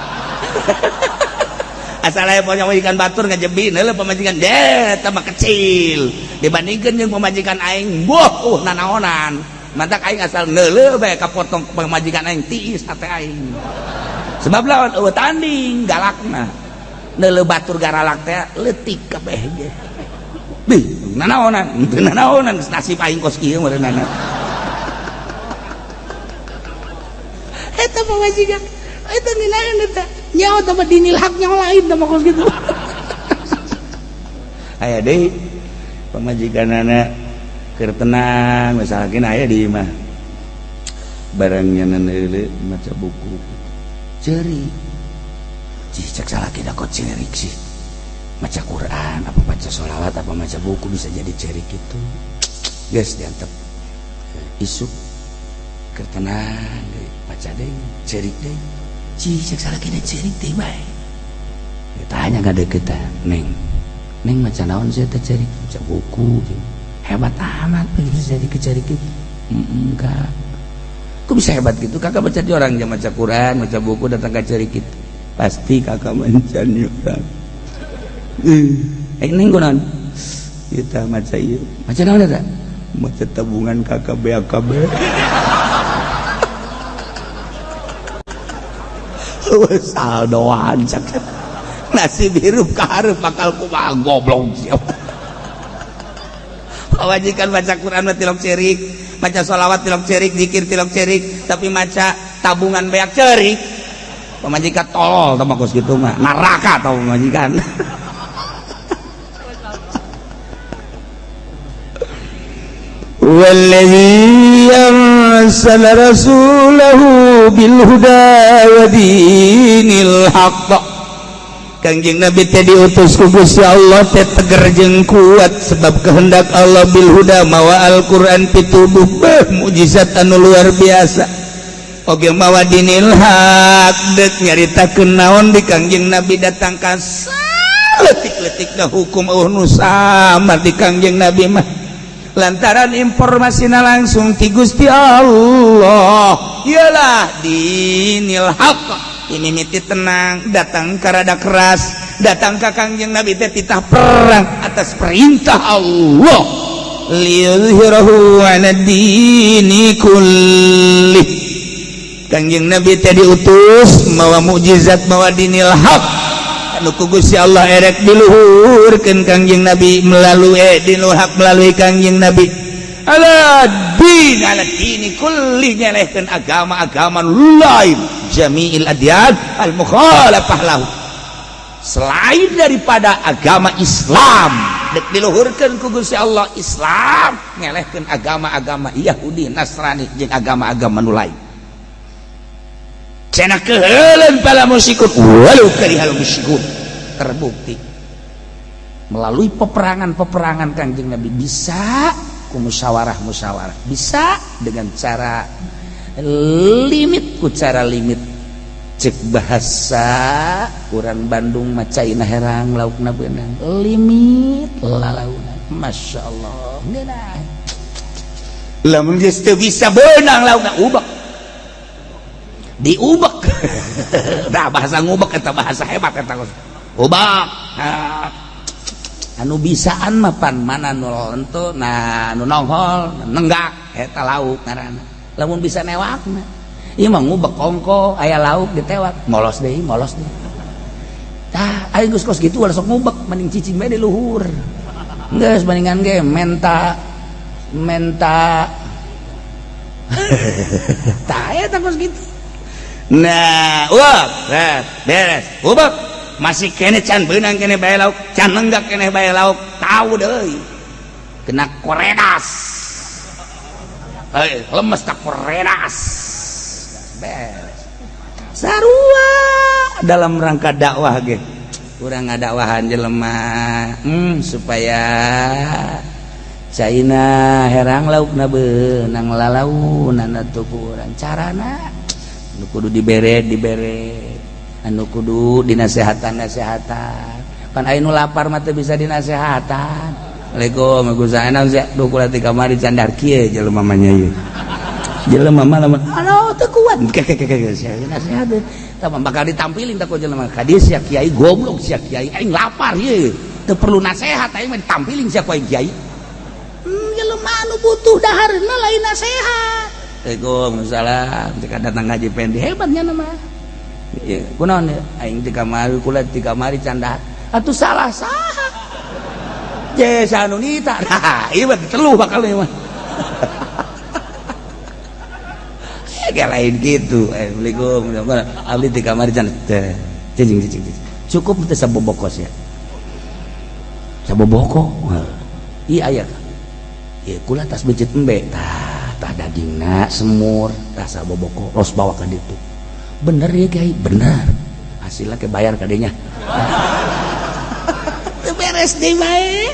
Asal aya pamajikan batur ngajebi deuleu pamajikan deh eta mah kecil dibandingkeun jeung pamajikan aing boh nanaonan. Mantak aing asal neuleuh bae ka potong pamajikan aing tiis hate aing. Sebab lawan eueuh tanding galakna. Neuleuh batur garalak teh leutik kabeh ge. Bih, nanaonan, teu nanaonan nasib aing kos kieu meureunana. Eta pamajikan, eta ngeunaheun eta. Nyaho teh mah dinil hak nyaho lain teh mah kos kitu. Aya deui pamajikanana keur tenang misalkan aya di imah barang nyeun deuleu maca buku ceurik. Cih cek salaki da kok ceurik sih. Maca Quran apa baca sholawat apa maca buku bisa jadi ceurik gitu. Geus diantep. Isuk keur tenang deui maca deui ceurik deui. Cih cek salaki da ceurik deui bae. Tanya ka deukeut Neng. Neng maca naon sih teh ceurik? Maca buku gitu. Hebat amat bisa jadi kecerik gitu. Enggak. Kok bisa hebat gitu? Kakak baca di orang yang baca Quran, baca buku datang ke cerik gitu. Pasti kakak mencari orang. Neng kunaon? Kita maca ieu. Maca naon eta? Maca tabungan kakak BAKB. Saldoan cak. Nasib hirup ka hareup bakal kumaha goblok siapa. Pamajikan baca Quran mah tilok cerik, maca sholawat tilok cerik, zikir tilok cerik, tapi maca tabungan beak cerik. Pamajikan tolol tah mah kos kitu mah, neraka tah pamajikan. Wallazi arsala rasulahu bil huda wa dinil haqq. Kangjeng Nabi teh diutus ku Gusti Allah teh teger jeung kuat sebab kehendak Allah bil huda mawa Al-Qur'an pituduh mukjizat anu luar biasa. Oge mawa dinil haq deuk nyaritakeun naon di Kangjeng Nabi datang ka leutik-leutikna hukum eueuh nu samar di Kangjeng Nabi mah. Lantaran informasina langsung ti Gusti Allah. Iyalah dinil haq. Ini miti tenang datang karada keras datang ka Kangjeng Nabi teh titah perang atas perintah Allah liyuzhirahu 'ala dini kulli. Kangjeng Nabi teh diutus mawa mukjizat mawa dinil haq anu ku Gusti Allah erek diluhurkeun Kangjeng Nabi melalui dinul haq melalui Kangjeng Nabi ala din ala dini kulli nyelehkeun agama-agama lain jami'il adyan al-mukhalafah lahu selain daripada agama Islam dek diluhurkeun ku Gusti Allah Islam ngelehkeun agama-agama Yahudi Nasrani jeung agama-agama nu lain cenah keuheuleun pala musyrikun walau karihal musyrikun terbukti Melalui peperangan-peperangan Kangjeng Nabi bisa ku musyawarah-musyawarah, bisa dengan cara limit, ku cara limit. Cek bahasa kurang Bandung mah caina herang, laukna beunang, limit lalauna. Masya Allah, ngeunah. Lamun geus teu bisa beunang laukna, ubek, diubek. Nah, bahasa ngubek eta bahasa hebat eta, ubek. Nah, anu bisaan mah pan mana nu lentu, nah nu nongol nenggak eta lauk ngaranna. Lamun bisa newakna ieu mah ngubek kongko aya lauk ditewak, molos deui, molos deui. Tah, aing geus kos kitu ulah sok ngubek, mending cicing bae di luhur. Geus bandingan ge menta menta. Tah, eta kos kitu. Nah, wah, beres ubek, masih kene can beunang kene bae lauk, can nenggak kene bae lauk, tahu deui kena koredas, eh, lemes tak koredas, beres. Sarua dalam rangka dakwah ge, urang ngadakwahan jelema supaya caina herang, laukna beunang, lalaunan atuh ku urang. Carana anu kudu dibere dibere, anu kudu dinasehatan nasehatan. Pan aya nu lapar mah teu bisa dinasehatan. Assalamualaikum, Gus, naon sia? Duh, kula ti kamari candar kieu. Jelema mah nya ieu jelema mah lamun anu teu kuat ke ke ke sia nasihat tah bakal ditampilin tah ku jelema ka dieu, "Sia kiai goblok, sia kiai, aing lapar ieu teu perlu nasihat, aing mah ditampilin sia ku aing kiai." Jelema anu butuh daharna lain nasihat. Waalaikumsalam, cek datang ngaji pendi hebatnya nama. Ya, kunaon ya? Aing ti kamari, kula ti kamari can dahar. Atuh salah saha? Je sanunita. Nah, ieu mah teluh bakal ieu mah. Ya lain gitu. Eh, Assalamualaikum. Abdi ti kamari can teh. Cicing cicing cicing. Cukup teh sabobokos ya. Saboboko. Iya aya. Ieu kula tas becet embe. Tah, tah dagingna semur, tah saboboko ros bawa ka ditu. Bener ya, Kiai? Bener. Hasilnya ke bayar kadenya. Teu beres deui bae.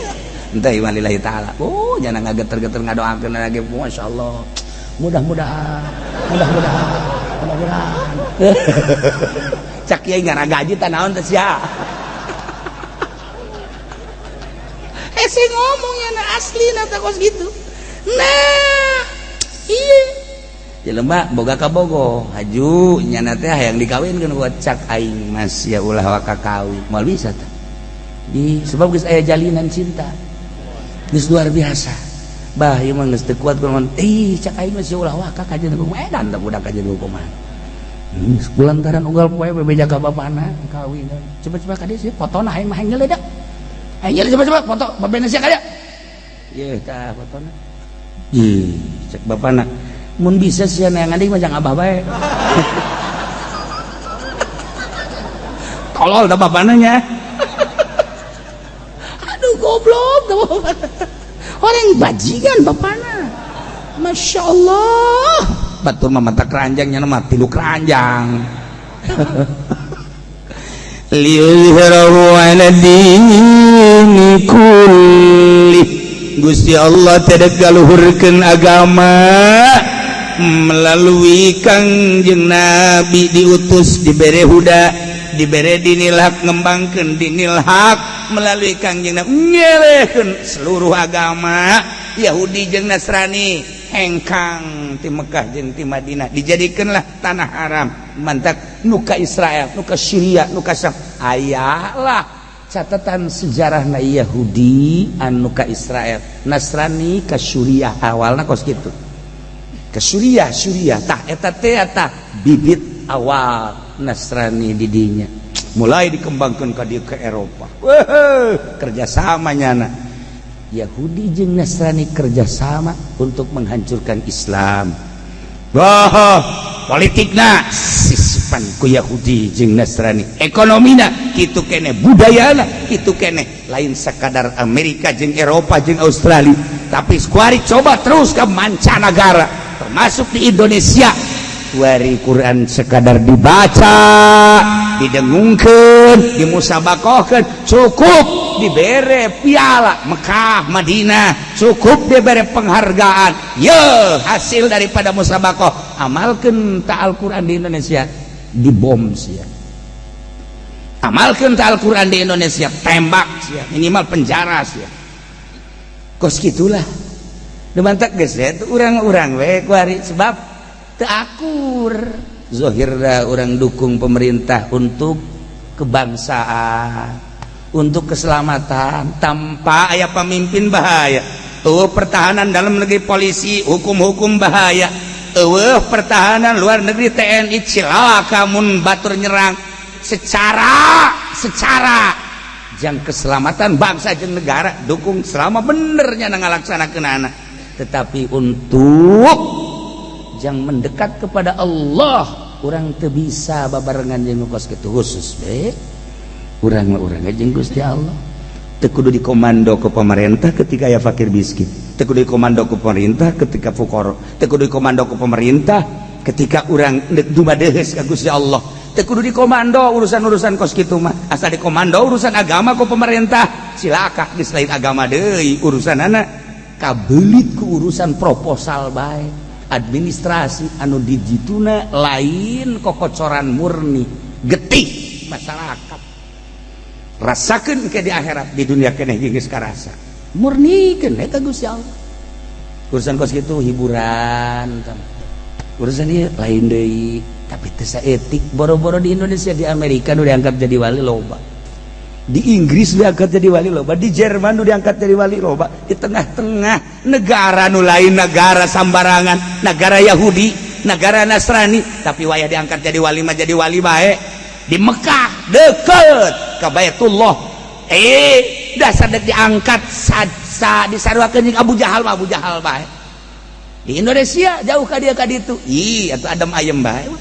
Entah iman lillahi ta'ala. Oh, jangan ngageter-geter ngadoakeun lagi. Masya Allah. Mudah-mudahan, mudah-mudahan, mudah-mudahan. Cak kiai ngara gaji tah naon teh sia. Hese ngomongnya na asli na teh kos gitu. Nah, iya. Jelema boga kabogo, haju nyana teh hayang dikawinkeun ku cak aing mas ya ulah waka kawin. Moal bisa tah. Di sebab geus aya jalinan cinta. Geus luar biasa. Bah, ieu mah geus teu kuat kunaon. Ih, cak aing mah sia ulah waka kajeun kumaha edan tah budak kajeun kumaha. Kulantaran unggal poe bebeja ka bapana kawin. Coba-coba ka dieu sia fotona, aing mah hayang nyeledak. Aing nyele, coba-coba foto babena sia ka dieu. Yeuh tah fotona. Ih, cek bapana, mun bisa sia neangan deui mah jang abah bae. Tolol dah bapana nya. Aduh, goblok dah bapana. Orang bajingan bapana. Masya Allah. Batur mah mata keranjangnya mah tilu keranjang. Liyuzhirahu ala dini kulli. Gusti Allah tidak galuhurkeun agama melalui Kangjeng Nabi diutus, dibere huda, dibere dinil hak, ngembangkeun dinil hak melalui Kangjeng Nabi, ngelehkeun seluruh agama Yahudi jeung Nasrani hengkang ti Mekah jeung ti Madinah, dijadikanlah tanah haram. Mantak nuka Israel, nuka Syria, nuka Syam, ayalah catatan sejarah na Yahudi anu ka Israel, Nasrani ka Suriah, awalna kos kitu ke Suriah. Suriah tah eta teh tah bibit awal Nasrani didinya mulai dikembangkan ka dieu ke Eropa. Weh, kerjasama nyana Yahudi jeung Nasrani, kerjasama untuk menghancurkan Islam. Wah, politikna sisipan ku Yahudi jeung Nasrani, ekonomina kitu kene, budayana kitu kene. Lain sekadar Amerika jeung Eropa jeung Australia, tapi kuari coba terus ke mancanagara, termasuk di Indonesia. Kuari Quran sekadar dibaca. Didengungkeun, dimusabakohkeun, cukup dibere piala Mekah Madinah, cukup dibere penghargaan. Ye, hasil daripada musabakoh, amalkeun ta Al-Qur'an di Indonesia, dibom sia. Amalkeun ta Al-Qur'an di Indonesia, tembak sia, minimal penjara sia. Kos gitulah. Demantak geus urang-urang we kuari, sebab teu akur. Zohirna urang dukung pemerintah untuk kebangsaan, untuk keselamatan. Tanpa aya pemimpin bahaya. Oh, pertahanan dalam negeri polisi, hukum-hukum bahaya. Eueuh pertahanan luar negeri TNI, cilaka mun batur nyerang. Secara secara jang keselamatan bangsa jeung negara dukung selama benernya ngalaksanakeun anak. Tetapi untuk jang mendekat kepada Allah, urang teu bisa babarengan jeung kos kitu. Khusus be urang mah, urang jeung Gusti Allah. Teu kudu dikomando ke pemerintah ketika aya fakir miskin, teu kudu dikomando ke pemerintah ketika fukara, teu kudu dikomando ke pemerintah ketika urang dumadeheus ka Gusti Allah. Teu kudu dikomando urusan-urusan kos kitu mah. Asal dikomando urusan agama ku pemerintah, cilaka. Geus lain agama deui urusan anak, kabelit ku urusan proposal bae, administrasi anu dijituna lain kokocoran murni. Getih masyarakat rasakan ke di akhirat, di dunia keneh geus karasa. Murnikeun eta Gusti Allah. Urusan kos kitu hiburan, urusan ieu lain deui, tapi teu saeutik. Boro-boro di Indonesia, di Amerika nu diangkat jadi wali loba, di Inggris diangkat jadi wali loba, di Jerman nu diangkat jadi wali loba. Di tengah-tengah negara nu lain negara sambarangan, negara Yahudi, negara Nasrani, tapi wayah diangkat jadi wali mah jadi wali bae. Di Mekah deket ke Baitullah, dasar dek diangkat sa, sa disaruakeun jeung Abu Jahal mah Abu Jahal bae. Di Indonesia jauh ka dia ka ditu, ih atuh adem ayem bae,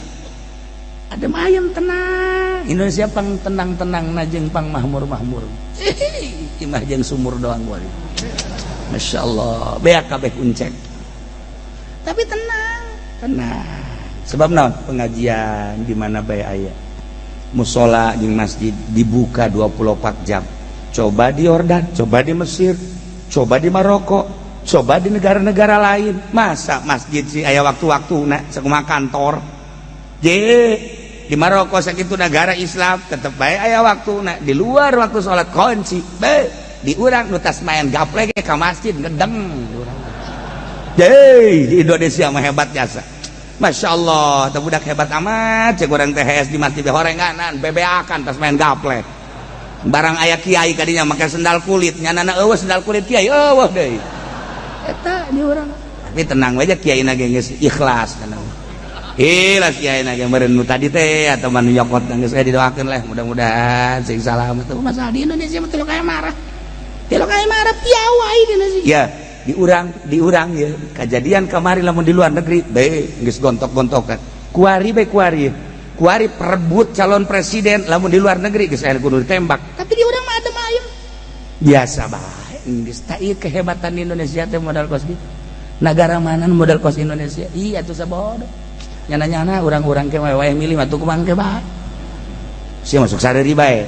adem ayem, tenang. Indonesia pang tenang-tenang na jeung pang mahmur-mahmur. Imah jeung sumur doang gua. Masya Allah, beak kabeh uncek, tapi tenang tenang. Sebab naon? Pengajian di mana bae aya, musola jeung masjid dibuka 24 jam. Coba di Yordan, coba di Mesir, coba di Maroko, coba di negara-negara lain. Masa masjid sih aya waktu-waktu nah sakumaha kantor? Je di Maroko sakitu negara Islam tetep bae aya waktu nah di luar waktu sholat kunci. Be di urang nu tas main gaplek ke masjid ngedeng. Je di Indonesia mah hebat jasa. Masya Allah, teu budak hebat amat. Cek urang THS di masjid horenganan bebeakan tas main gaplek. Barang aya kiai kadinya make sendal kulit, nyanana eueuh sendal kulit kiai, eueuh deui eta di urang. Tapi tenang aja, kiai na geus ikhlas, tenang, ikhlas. Kiai na ge meureun nu tadi teh atau manu nyokot geus didoakeun lah, mudah-mudahan sing salamet. Masalah di Indonesia mah teu kaya marah, teu kaya marah, piawai di Indonesia ya. Di urang ya kejadian kemarin, lamun di luar negeri be geus gontok-gontokan. Kuari be, kuari kuari perebut calon presiden, lamun di luar negeri geus aya kudu ditembak, tapi di urang mah adem ayem biasa bae geus. Tak ieu kehebatan di Indonesia teh modal kos gitu. Negara mana modal kos Indonesia? Iya tuh, sabodo nyana-nyana urang-urang ke wae milih mah tuh kumang ke bae sia masuk sareri bae.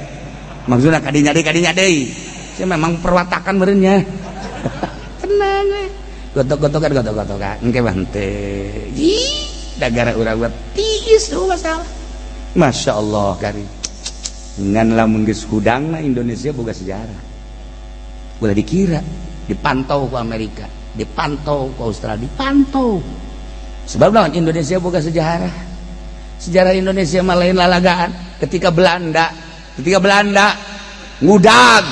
Maksudna kadinya deui, kadinya deui sia memang perwatakan meureunnya. Tenang we, gotok-gotokan, gotok-gotokan engke mah henteu. Ih, negara urang mah tiis tuh masalah. Masya Allah kari ngan lamun geus hudangna Indonesia boga sejarah, boleh dikira dipantau ku Amerika, dipantau ku Australia, dipantau. Sebab lawan Indonesia boga sejarah. Sejarah Indonesia mah lain lalagaan. Ketika Belanda ngudag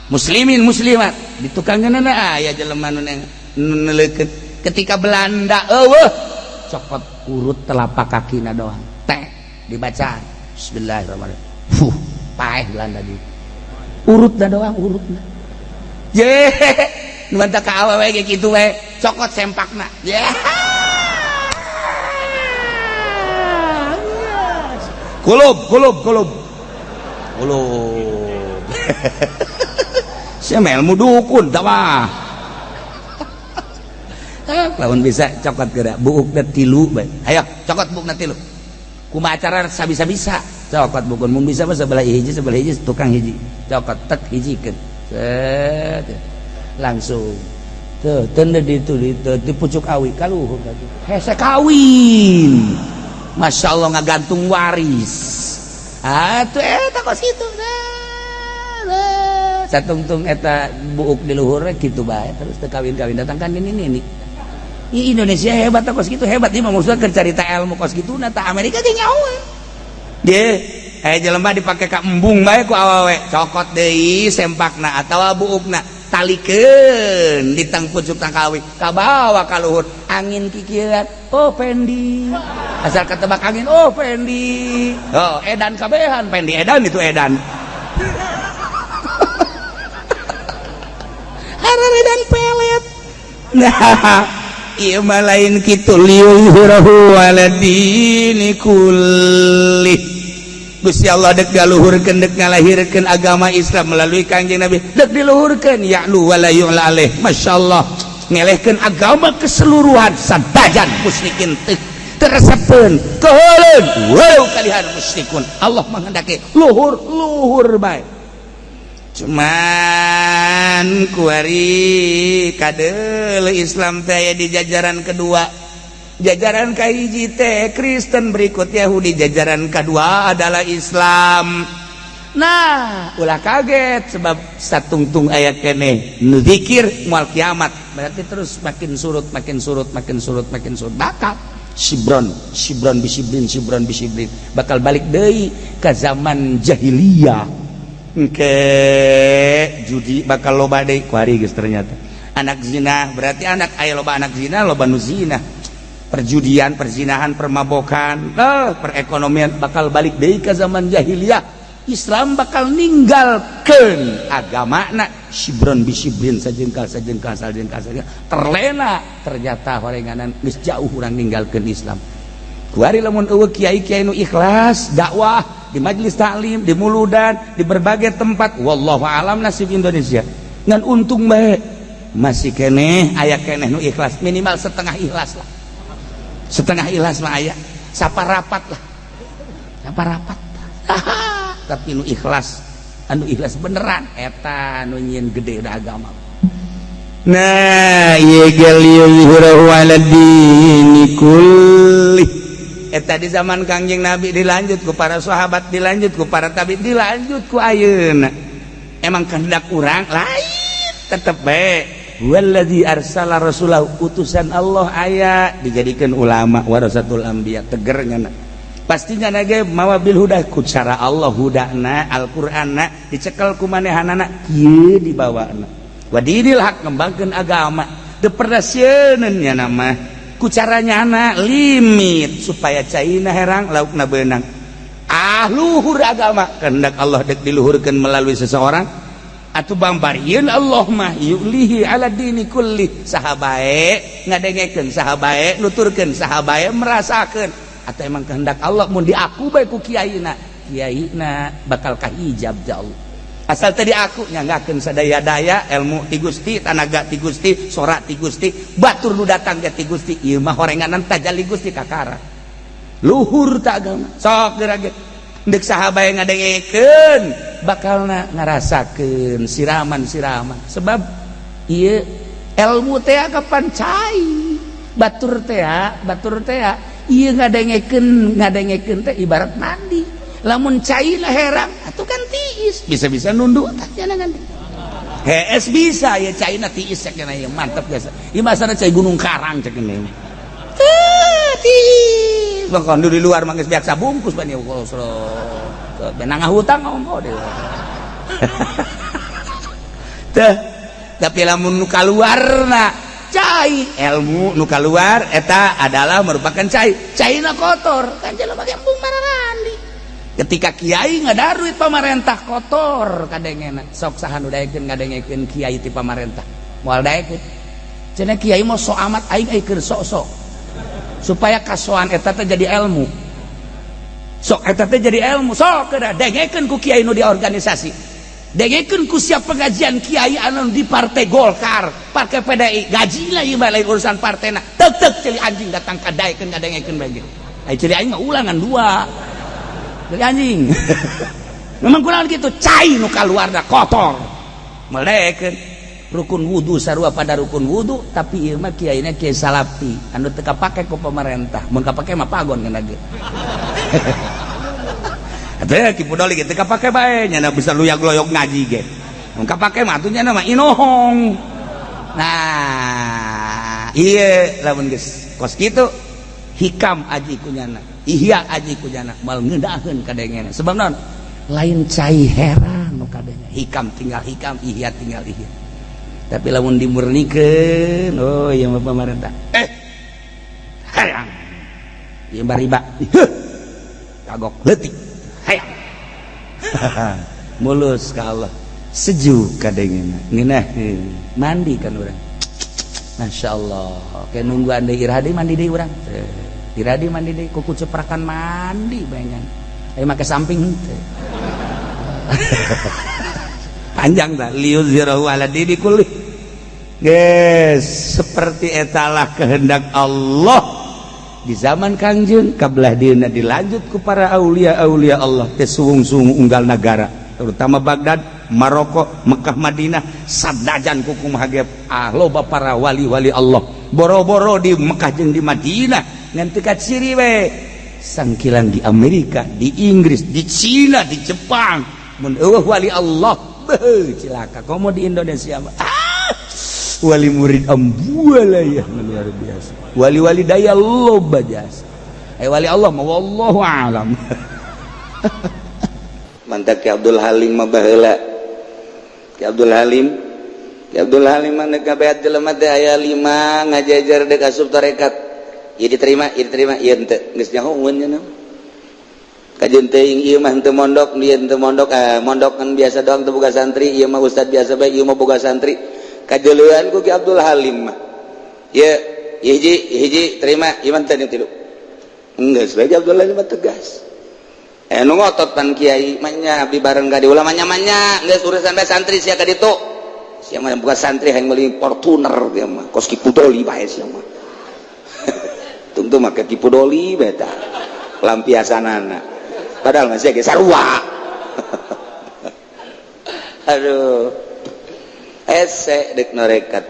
muslimin muslimat di tukangna aya jelema nu neleukeun. Ketika Belanda eueuh, cokot urut telapak kakina doang teh, dibaca bismillahirrahmanirrahim, fuh, paeh Belanda di urutna doang, urutna. Je nu mantap ka awewe ge kitu we, cokot sempakna. Yeah. Kulub kulub kulub kulub. Sia ilmu dukun tak mah. Lamun bisa cokot geura buukna tilu bae. Ayo cokot buukna tilu. Kumaha acara sabisa-bisa cokot bukan mun bisa mah sebelah hiji, sebelah hiji, tukang hiji cokot tek hijikeun. Set, langsung tuh tende di itu di pucuk awi kaluhur hese kawin. Masya Allah, ngagantung waris ah tuh eta kos kitu. Satungtung eta buuk di luhur kitu bae terus teu kawin-kawin, datang kan ini. Ih, Indonesia hebat kos kitu, hebat ieu mah. Maksudna keur carita ilmu kos kitu. Nah, tah Amerika ge nyaho ge jelema dipake ka embung bae ku awewe, cokot deui sempakna atawa buukna, talikeun di tang pucuk tangkawi, kabawa ka luhur angin kikieuan. Oh, Pendi, asal ketebak angin, oh Pendi, oh edan kabehan Pendi, edan itu edan edan pelet. Nah, ieu mah lain kitu. Liyuzhirahu ala dini kullih. Gusti Allah dek galuhurkeun, dek ngalahirkeun agama Islam melalui Kangjeng Nabi, dek diluhurkeun, ya'lu wala yu'la alaih. Masyaallah, ngelehkeun agama keseluruhan sadajan musyrikin teu teresepeun keuheuleun walau kalihan musyrikun. Allah menghendaki luhur luhur bae, cuman kuari kadeul Islam teh di jajaran kedua. Jajaran kahiji teh Kristen, berikut Yahudi, jajaran kedua adalah Islam. Nah, ulah kaget, sebab satungtung aya keneh nu zikir moal kiamat, berarti terus makin surut, makin surut, makin surut, makin surut, bakal sibron sibron bisibrin sibron bisibrin, bakal balik deui ke zaman jahiliyah. Engke judi bakal loba deui kuari geus. Ternyata anak zina, berarti anak aya loba anak zina, loba nu zina, perjudian, perzinahan, permabokan, perekonomian bakal balik deui ke zaman jahiliyah. Islam bakal ninggalkeun agamana sibron bisibrin, sajengkal sajengkal sajengkal sajengkal, terlena. Ternyata horenganan geus jauh urang ninggalkeun Islam kuari. Lamun eueuh kiai-kiai nu ikhlas dakwah di majelis taklim, di muludan, di berbagai tempat, wallahu alam nasib Indonesia. Ngan untung bae masih keneh aya keneh nu ikhlas, minimal setengah ikhlas lah, setengah ikhlas mah aya, saparapat lah, saparapat. Tapi nu ikhlas, anu ikhlas beneran eta nu nyieun gede da agama. Nah, ieu ge liyuzhirahu ala dini kulli. Eta di zaman Kangjeng Nabi, dilanjut ku para sahabat, dilanjut ku para tabi, dilanjut ku ayeuna. Emang kehendak urang lain, tetep bae wallazi arsala rasulahu, utusan Allah aya dijadikan ulama warasatul anbiya, tegernya pastinya nage mawa bil huda, ku cara Allah hudana Al-Qur'anna dicekel ku manehanana kieu dibawana, wa dinil haq, ngembangkeun agama teu pernah sieun nya nama ku caranya anak limit supaya caina herang, laukna beunang. Ah, luhur agama, kehendak Allah dek diluhurkeun melalui seseorang atau bang barieun Allah mah yulihi ala dini kulli. Saha bae ngadengekeun, saha bae nuturkeun, saha bae merasakeun, atau emang kehendak Allah mun diaku bae ku kiaina, kiaina bakal kahijab ja Allah. Asal tadi aku nyanggakeun sadaya-daya, ilmu ti Gusti, tanaga ti Gusti, sora ti Gusti, batur nu datang ge ti Gusti. Ieu mah horenganan tajalli Gusti kakara luhur tak agama. Sok geura ge deuk saha bae ngadengekeun, bakalna ngarasakeun siraman-siraman, sebab ieu ilmu teh kapan cai batur teh, batur teh ieu ngadengekeun, ngadengekeun teh ibarat mandi. Lamun caina herang atuh kan tiis, bisa-bisa nunduk tah jangan hees bisa ya caina tiis cek ya mantep biasa. Ieu masana cai Gunung Karang cek ini tiis. Bang di luar mah geus biasa bungkus bani benang hutang ngomong deh teh. Tapi lamun nu kaluarna cai ilmu nu kaluar eta adalah merupakan cai, caina kotor kan jelema ge embung mararandi. Ketika kiai ngadaruit pamarentah kotor kadengena, sok saha nu daekeun ngadengekeun kiai ti pamarentah? Moal daekeun. Cenah kiai mau sok amat, aing ai keur sok-sok supaya kasoan eta teh jadi ilmu. Sok eta teh jadi ilmu, sok kedah dengekeun ku kiai nu di organisasi, dengekeun ku siap pengajian kiai anu di Partai Golkar, Partai PDI, gaji lah ieu mah lain urusan partena. Tek tek celi anjing datang ka daekeun ngadengekeun bae. Ai ciri aing mah ulangan dua dari anjing. Memang kurang gitu, cai nu kaluarna kotor. Melekeun rukun wudu sarua pada rukun wudu, tapi ieu mah kiaina kiai salafi anu teu kapake ku pemerintah. Mun kapake mah pagon kana ge. Atuh Ki Pudoli ge teu kapake bae, nya bisa luyak-loyok ngaji ge. Mun kapake mah atuh nya mah inohong. Nah, iya lamun geus kos kitu hikam aji kunyana, ihya aji kunyana, mal ngeunaheun kadengena. Sebab naon? Lain cai heran nu kadenge. Hikam tinggal hikam, ihya tinggal ihya. Tapi lamun dimurnikeun, oh iya mah pemerintah. Hayang. Ieu bariba. Kagok leutik. Hayang. Mulus ka Allah. Sejuk kadengena. Ngeunaheun. Mandi kan urang. Masya Allah. Kayak nungguan deui iraha deui mandi deui urang. Iraha deui mandi deui, kuku ceprakan mandi bayangan. Ayo make samping henteu. Panjang dah liyuzhirahu ala dini kulli. Geus, seperti etalah kehendak Allah di zaman Kangjeng kabelah dieuna dilanjut ku para aulia-aulia Allah teh suwung-suwung unggal nagara, terutama Baghdad, Maroko, Mekah, Madinah, sadajan kukumaha ge ah loba para wali-wali Allah. Boro-boro di Mekah jeung di Madinah ngan teu kaciri we. Sangkilang di Amerika, di Inggris, di Cina, di Jepang mun eueuh wali Allah, beuh cilaka. Komo di Indonesia mah ah, wali murid ambuala ya luar biasa. Wali-wali daya loba jasa. Wali Allah mah wallahu alam. Mantap Ki Abdul Halim mah baheula. Ki Abdul Halim, Ki Abdul Halim mah deuk ngabeat jelema teh aya lima ngajajar deuk asup tarekat. Ieu diterima, ieu diterima, ieu henteu. Geus nyaho nya mah. Kajeun teuing ieu mah henteu mondok, ieu henteu mondok, mondok kan biasa doang teu boga santri, ieu mah ustad biasa bae, ieu mah boga santri. Kajeleuan ku Ki Abdul Halim mah. Ieu hiji, hiji terima, ieu mah teu tilu. Enggeus bae Ki Abdul Halim mah tegas. Nu ngotot pan kiai mah nya abdi bareng ka di ulama nya geus urusan bae santri sia ka ditu. Sia mah bukan santri hayang meuli Fortuner dia mah, kos Ki Pudoli bae sia mah. Tentu make Ki Pudoli bae tah. Lampiasanana. Padahal masih ge sarua. Aduh. Ese dek norekat.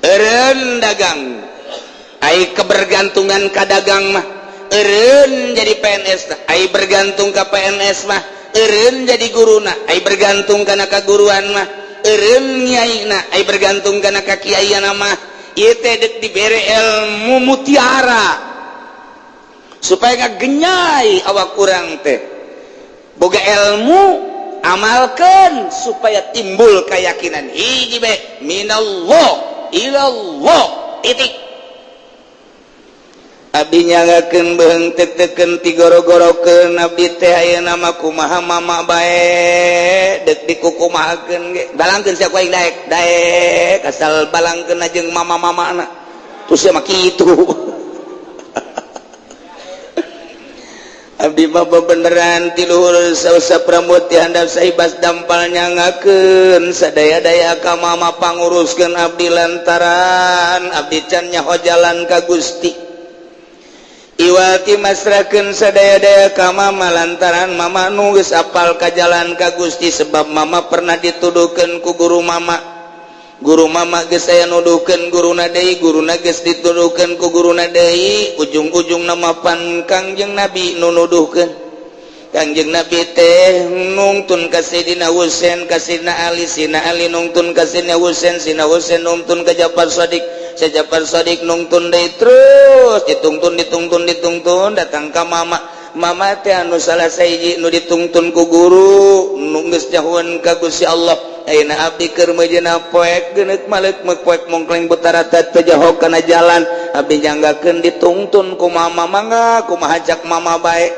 Eureun dagang. Ai kebergantungan ka dagang mah. Eureun jadi PNS, ai bergantung ka PNS mah. Eureun jadi guruna, ai bergantung kana kaguruan mah. Eureun nyaina, ai bergantung kana kakiaian mah. Ieu teh deuk dibere ilmu mutiara supaya ngagenyai awak urang teh. Boga ilmu amalkan supaya timbul keyakinan hiji be minallah ilallah titik. Abdi nyanggakeun beheung teu-teukeun tigoro-gorokeun abdi teh ayeuna mah kumaha mama bae deuk dikukumahakeun ge balangkeun sia ku aing daek daek asal balangkeun jeung mama-mamana terus sia mah kitu. Abdi mah bebeneran ti luhur sausap rambut ti handap saibas dampal nyangakeun sadaya-daya ka mama panguruskeun abdi lantaran abdi can nyaho jalan ka Gusti. Iwati masrahkeun sadaya-daya ka mama lantaran mama nu geus apal ka jalan ka Gusti sebab mama pernah dituduhkeun ku guru mama. Guru mama geus aya nuduhkeun guruna deui, guruna geus dituduhkeun ku guruna deui, ujung-ujung nama pan Kangjeng Nabi nu nuduhkeun. Kangjeng Nabi teh nungtun ka Sayyidina Husain, ka Sayyidina Ali, Sayyidina Ali nungtun ka Sayyidina Husain, Sayyidina Husain nungtun ka Ja'far Shadiq, Ja'far Shadiq nungtun deui terus ditungtun ditungtun ditungtun datang ka mama. Mama teh anu salah sahiji nu ditungtun ku guru nu geus nyahueun ka Gusti Allah. Ayeuna abdi keur meujeuhna poek geuneuk maleuk meuk poek mongkleng betara teu jaho kana jalan abdi nyanggakeun ditungtun ku mama mangga kumaha cak mama bae.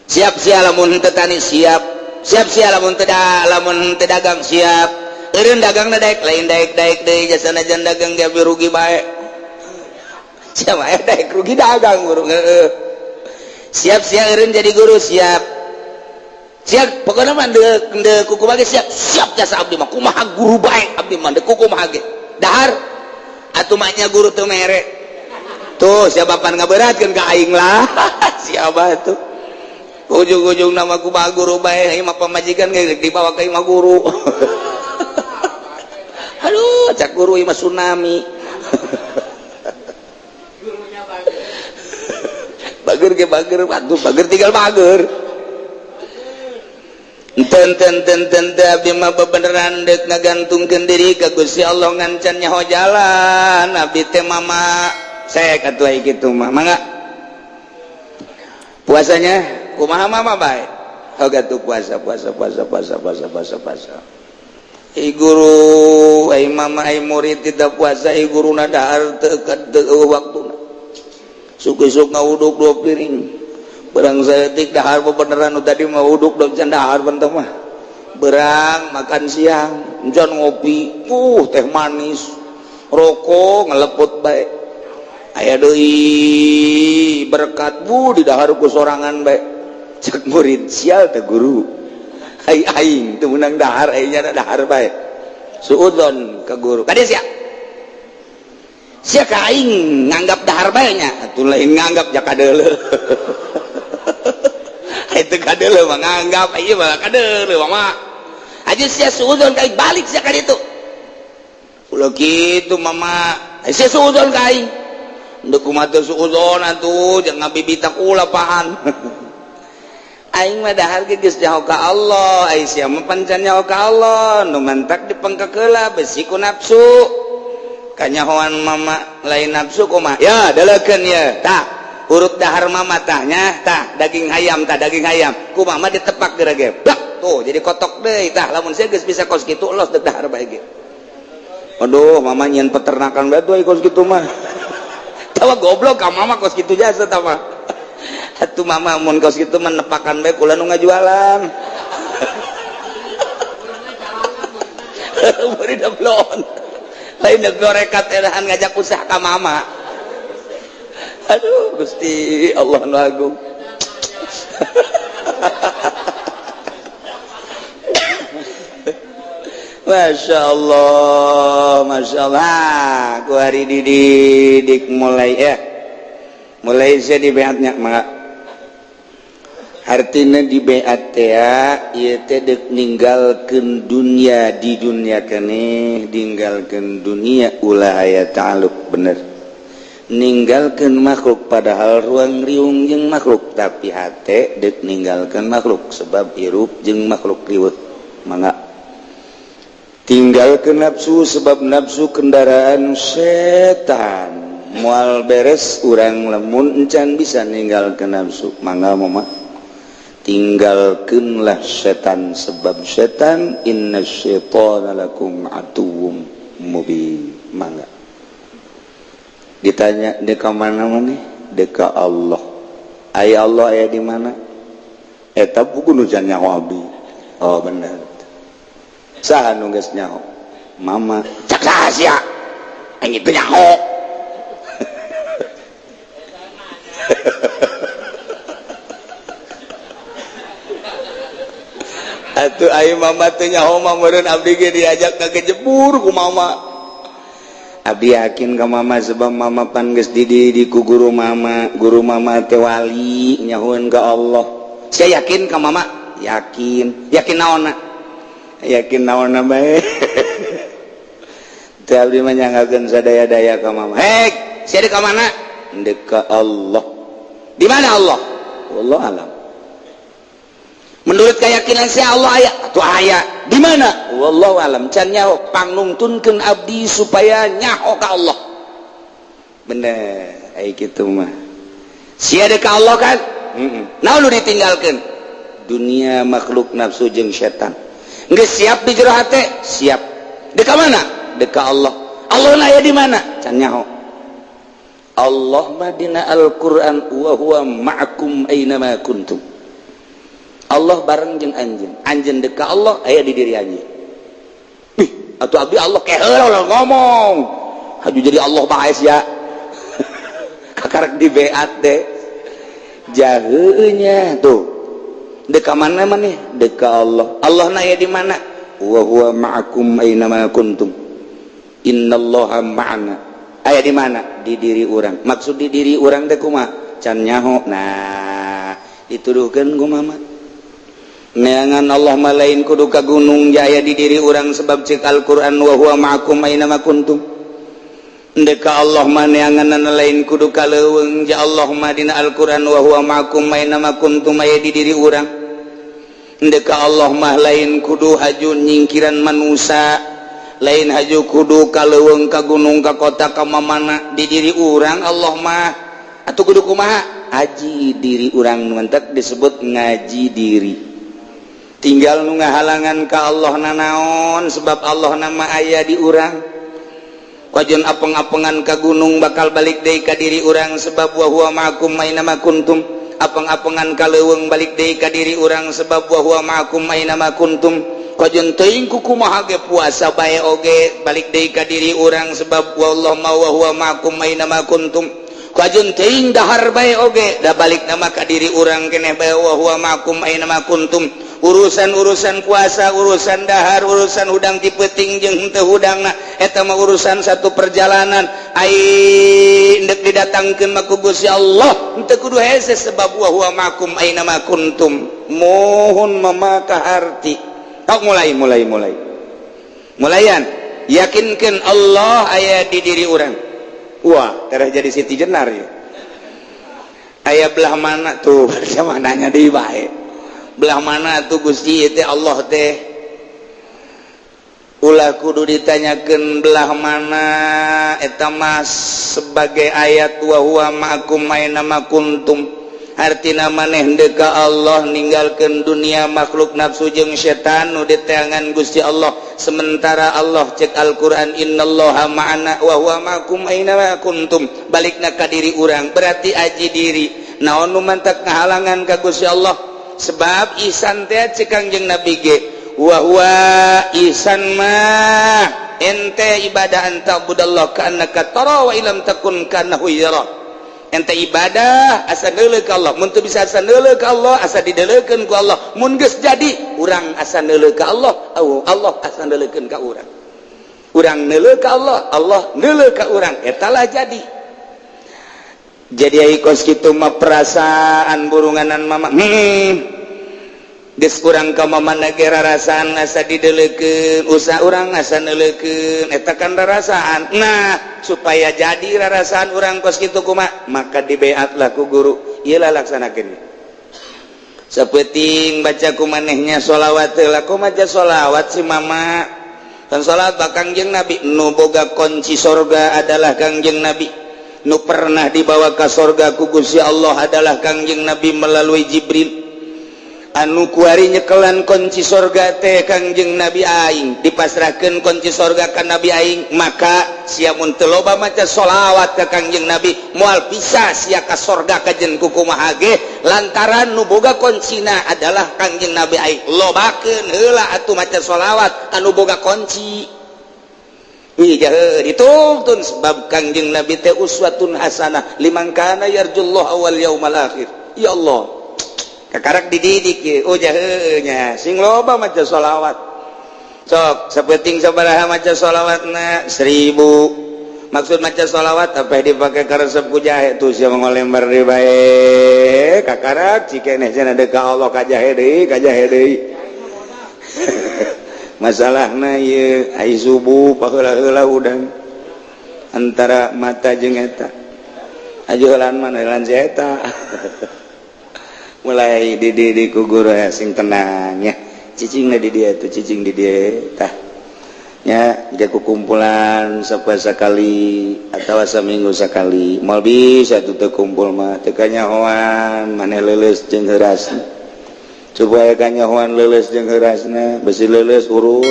Siap sia lamun teu tani siap, siap sia lamun teu lamun teu dagang siap. Eureun dagangna daek lain daek-daek deui jasana jan dagang ge rugi bae. Siapa daek rugi dagang guru. Heeh. Siap sia eureun jadi guru siap. Siap pokona mah deuk kukumaha ge siap, siap jasa abdi mah kumaha guru bae abdi mah deuk kukumaha ge. Dahar atuh mah nya guru teu mere. Tuh siapa pan ngaberatkeun ka aing lah. Siapa tuh? Ujung-ujung nama ku guru bae, imah pamajikan ge dibawa ka imah guru. Aduh, cak guru imah tsunami. Bager ge bager, bagus bager tinggal bager. Ten ten ten ten abdi mah bebeneran deuk ngagantungkeun diri ka Gusti Allah ngancan nyaho jalan. Abdi teh mama saya katuh ai kitu mah. Mangga. Puasanya kumaha mama bae? Hoga tuh puasa puasa puasa puasa puasa puasa puasa. Ai guru, ai mama, ai murid tidak puasa, ai guru dahar teu teu waktuna. Suk-suk ngawuduk 2 piring. Berang saeutik dahar bebeneran nu tadi mah wuduk dong can dahar benteh mah. Berang makan siang, encan ngopi, teh manis, rokok ngeleput bae. Aya deui berkat bu di dahar ku sorangan bae. Cek murid sial teh guru. Ai aing teu meunang dahar, ai nya dahar bae. Suudzon ka guru. Kadieu sia. Sia ka aing nganggap dahar bae nya, atuh lain nganggap ja kadeuleu. Itu kadeuleu mah nganggap, ieu mah kadeuleu mah. Aja sia suudzon ka aing, balik sia ka ditu. Ulah kitu mama. Ai sia suudzon ka aing. Ndek kumaha teu suudzon atuh, jangan ngabibita kula pahan. Aing mah dahar ge geus nyaho ka Allah, ai sia mah pancan nyaho ka Allah, nu mantak dipengkekeula besi ku nafsu. Kanyahoan mama lain nafsu kumaha? Ya, delekeun ye. Tah, huruf dahar mama tah nya, tah daging hayam tah daging hayam. Ku mama ditepak geura ge. Bak, tuh jadi kotok deui tah. Lamun sia geus bisa kos kitu los deuk dahar bae ge. Aduh, mama nyieun peternakan bae tuh kos kitu mah. Tawa goblok ka mama kos kitu jasa tah mah. Atuh mama mun kos kitu mah nepakan bae kula nu ngajualan. Beri dablon. Lain deuk gorekat edahan ngajak usaha ka mama. Aduh Gusti Allah nu agung. Masya Allah, Masya Allah. Ku hari dididik mulai ya. Mulai saya dibeatnya maka artinya di beat ya, ieu teh deuk ninggalkeun dunia di dunia keneh, ninggalkeun dunia ulah aya ta'alluq bener. Ninggalkeun makhluk padahal ruang riung jeung makhluk, tapi hate deuk ninggalkeun makhluk sebab hirup jeung makhluk riweuh. Mangga tinggalkeun nafsu sebab nafsu kendaraan setan. Moal beres urang lemun encan bisa ninggalkeun nafsu. Mangga mama tinggalkeunlah setan sebab setan inna syaitana lakum aduwwum mubin. Mangga ditanya deka mana maneh? Deka Allah. Aya Allah aya di mana? Eta buku nu can nyaho abdi. Oh bener. Saha nu geus nyaho? Mama. Cak saha sia? Aing itu nyaho. Atuh ai mama teh nyaho mah meureun abdi ge diajak ka kejebur ku mama. Abdi yakin ka mama sebab mama pan geus dididik ku guru mama, guru mama teh wali nyahoeun ka Allah. Sia yakin ka mama? Yakin. Yakin naonna? Yakin naonna bae. Teh abdi mah nyanggakeun sadaya-daya ka mama. Hek, sia di ka mana? Deuk ka Allah. Di mana Allah? Wallahu alam. Menurut keyakinan saya Allah aya atau aya di mana? Wallahu alam. Can nyaho pangnungtunkeun abdi supaya nyaho ka Allah. Bener, ai kitu mah. Sia deuk ka Allah kan? Heeh. Naon nu ditinggalkeun? Dunia makhluk nafsu jeung setan. Geus siap di jero hate? Siap. Deuk ka mana? Deuk ka Allah. Allah na aya di mana? Can nyaho. Allah mah dina Al-Qur'an wa huwa ma'akum aina ma kuntum. Allah bareng jeung anjeun. Anjeun deuk ka Allah aya di diri anjeun. Ih, atuh abdi Allah keheula ulah ngomong. Haju jadi Allah bae sia. Kakarek di beat deh. Jaheunya tuh. Deuk ka mana maneh? Deuk ka Allah. Allah na aya di mana? Wa huwa ma'akum aina ma kuntum. Innallaha ma'ana. Aya di mana? Di diri urang. Maksud di diri urang teh kumaha? Can nyaho. Nah, dituduhkeun ku mama. Neangan Allah mah lain kudu ka gunung, jaya di diri urang, sebab cek Al-Qur'an wa huwa ma'akum aina ma kuntum. Ndeka Allah mah neangan lain kudu ka leuweung, ja Allah mah dina Al-Qur'an wa huwa ma'akum aina ma kuntum aya di diri urang. Ndeka Allah mah lain kudu haju nyingkiran manusia, lain haju kudu ka leuweung, ka gunung, ka kota, ka mamana, di diri urang Allah mah. Atuh kudu kumaha? Aji diri urang, mantak disebut ngaji diri. Tinggal nu ngahalangan ka Allah nanaon, sebab Allah nama aya di urang. Kajeun apeng-apengan ka gunung bakal balik deui ka diri urang, sebab wa huwa ma'akum aina ma kuntum. Apeng-apengan ka leuweung balik deui ka diri urang, sebab wa huwa ma'akum aina ma kuntum. Kajeun teuing ku kumaha ge puasa bae oge balik deui ka diri urang, sebab wallahu ma wa huwa ma'akum aina ma kuntum. Kajeun teuing dahar bae oge da balik nama ka diri urang keneh bae, wa huwa ma'akum aina ma kuntum. Urusan-urusan puasa, urusan dahar, urusan hudang ti peuting jeung henteu hudangna, eta mah urusan satu perjalanan. Ai ndek didatangkeun mah ku Gusti Allah henteu kudu hese, sebab wa huwa ma'akum aina ma kuntum. Mohon mama kaharti. Tok mulai mulai mulai mulayan yakinkan Allah aya di diri urang. Wah, tereh jadi Siti Jenar ya. Aya belah mana tuh? Sama nanya deui bae, belah mana tuh Gusti teh Allah teh? Ulah kudu ditanyakeun belah mana, eta mah sebagai ayat wa huwa ma'akum aina ma kuntum. Artina maneh deuk ka Allah, ninggalkeun dunia, makhluk, nafsu jeung setan nu diteangan Gusti Allah, sementara Allah cek Al-Qur'an innallaha ma'ana wa huwa ma'akum aina ma kuntum, balikna ka diri urang, berarti aji diri. Naon nu mantak ngahalangan ka Gusti Allah? Sebab ihsan teh cek Kangjeng Nabi ge wa huwa ihsan mah ente ibadah anta budallah ka'annaka tara wa ilam takun kanahu yara. Ente ibadah asa neuleuh ka Allah, mun teu bisa asa neuleuh ka Allah, asa dideulekeun ku Allah. Mun geus jadi urang asa neuleuh ka Allah, Allah asa neuleukeun ka urang. Urang neuleuh ka Allah, Allah neuleuh ka urang, eta lah jadi. Jadi ai kos kitu mah perasaan burunganan mama. Geus urang ka mamana ge rarasaan asa dideulekeun, usaha urang asa neuleukeun, eta kan rarasaan. Nah, supaya jadi rarasaan urang kos kitu kumaha? Maka dibeatlah ku guru, ieu lah laksanakeun. Sapeting baca ku manehnya sholawat heula, ku maca sholawat si mama. Kan sholawat ba Kangjeng Nabi, nu boga kunci sorga adalah Kangjeng Nabi. Nu pernah dibawa ke sorga ku Gusti Allah adalah Kangjeng Nabi melalui Jibril. Anu kuari nyekelan kunci sorga teh Kangjeng Nabi aing, dipasrahkeun kunci sorga ka Nabi aing, maka sia mun teu loba maca sholawat ka Kangjeng Nabi moal bisa sia ka sorga kajen ku kumaha ge, lantaran nu boga kuncina adalah Kangjeng Nabi aing. Lobakeun heula atuh maca sholawat anu boga kunci. Wih, jahe dituntun, sebab Kangjeng Nabi teh uswatun hasanah liman kana yarjullaha wal yaumal akhir. Ya Allah, kakarak dididik ye. Oh, jahe nya sing loba maca sholawat. Sok sapeting sabaraha maca sholawatna? 1000. Maksud maca sholawat apa dipakai karesep ku jahe tuh sia ngolembar deui bae, kakarak cikeneh cenah deuk ka Allah, ka jahe deui, ka jahe deui. Masalahna ieu ai subuh paheula-heula udang antara mata jeung eta aju heulaan mana heulaan si eta. Mulai dididik ku guru ya, sing tenang ya, cicing di dia tuh, cicing di dia tah nya. Jago kumpulan sapoe sakali atau seminggu sekali, moal bisa tuh teu kumpul mah teu kanyahoan maneh leuleus jeung heurasna, supaya kanyahoan leuleus jeung heurasna, besi leuleus urut.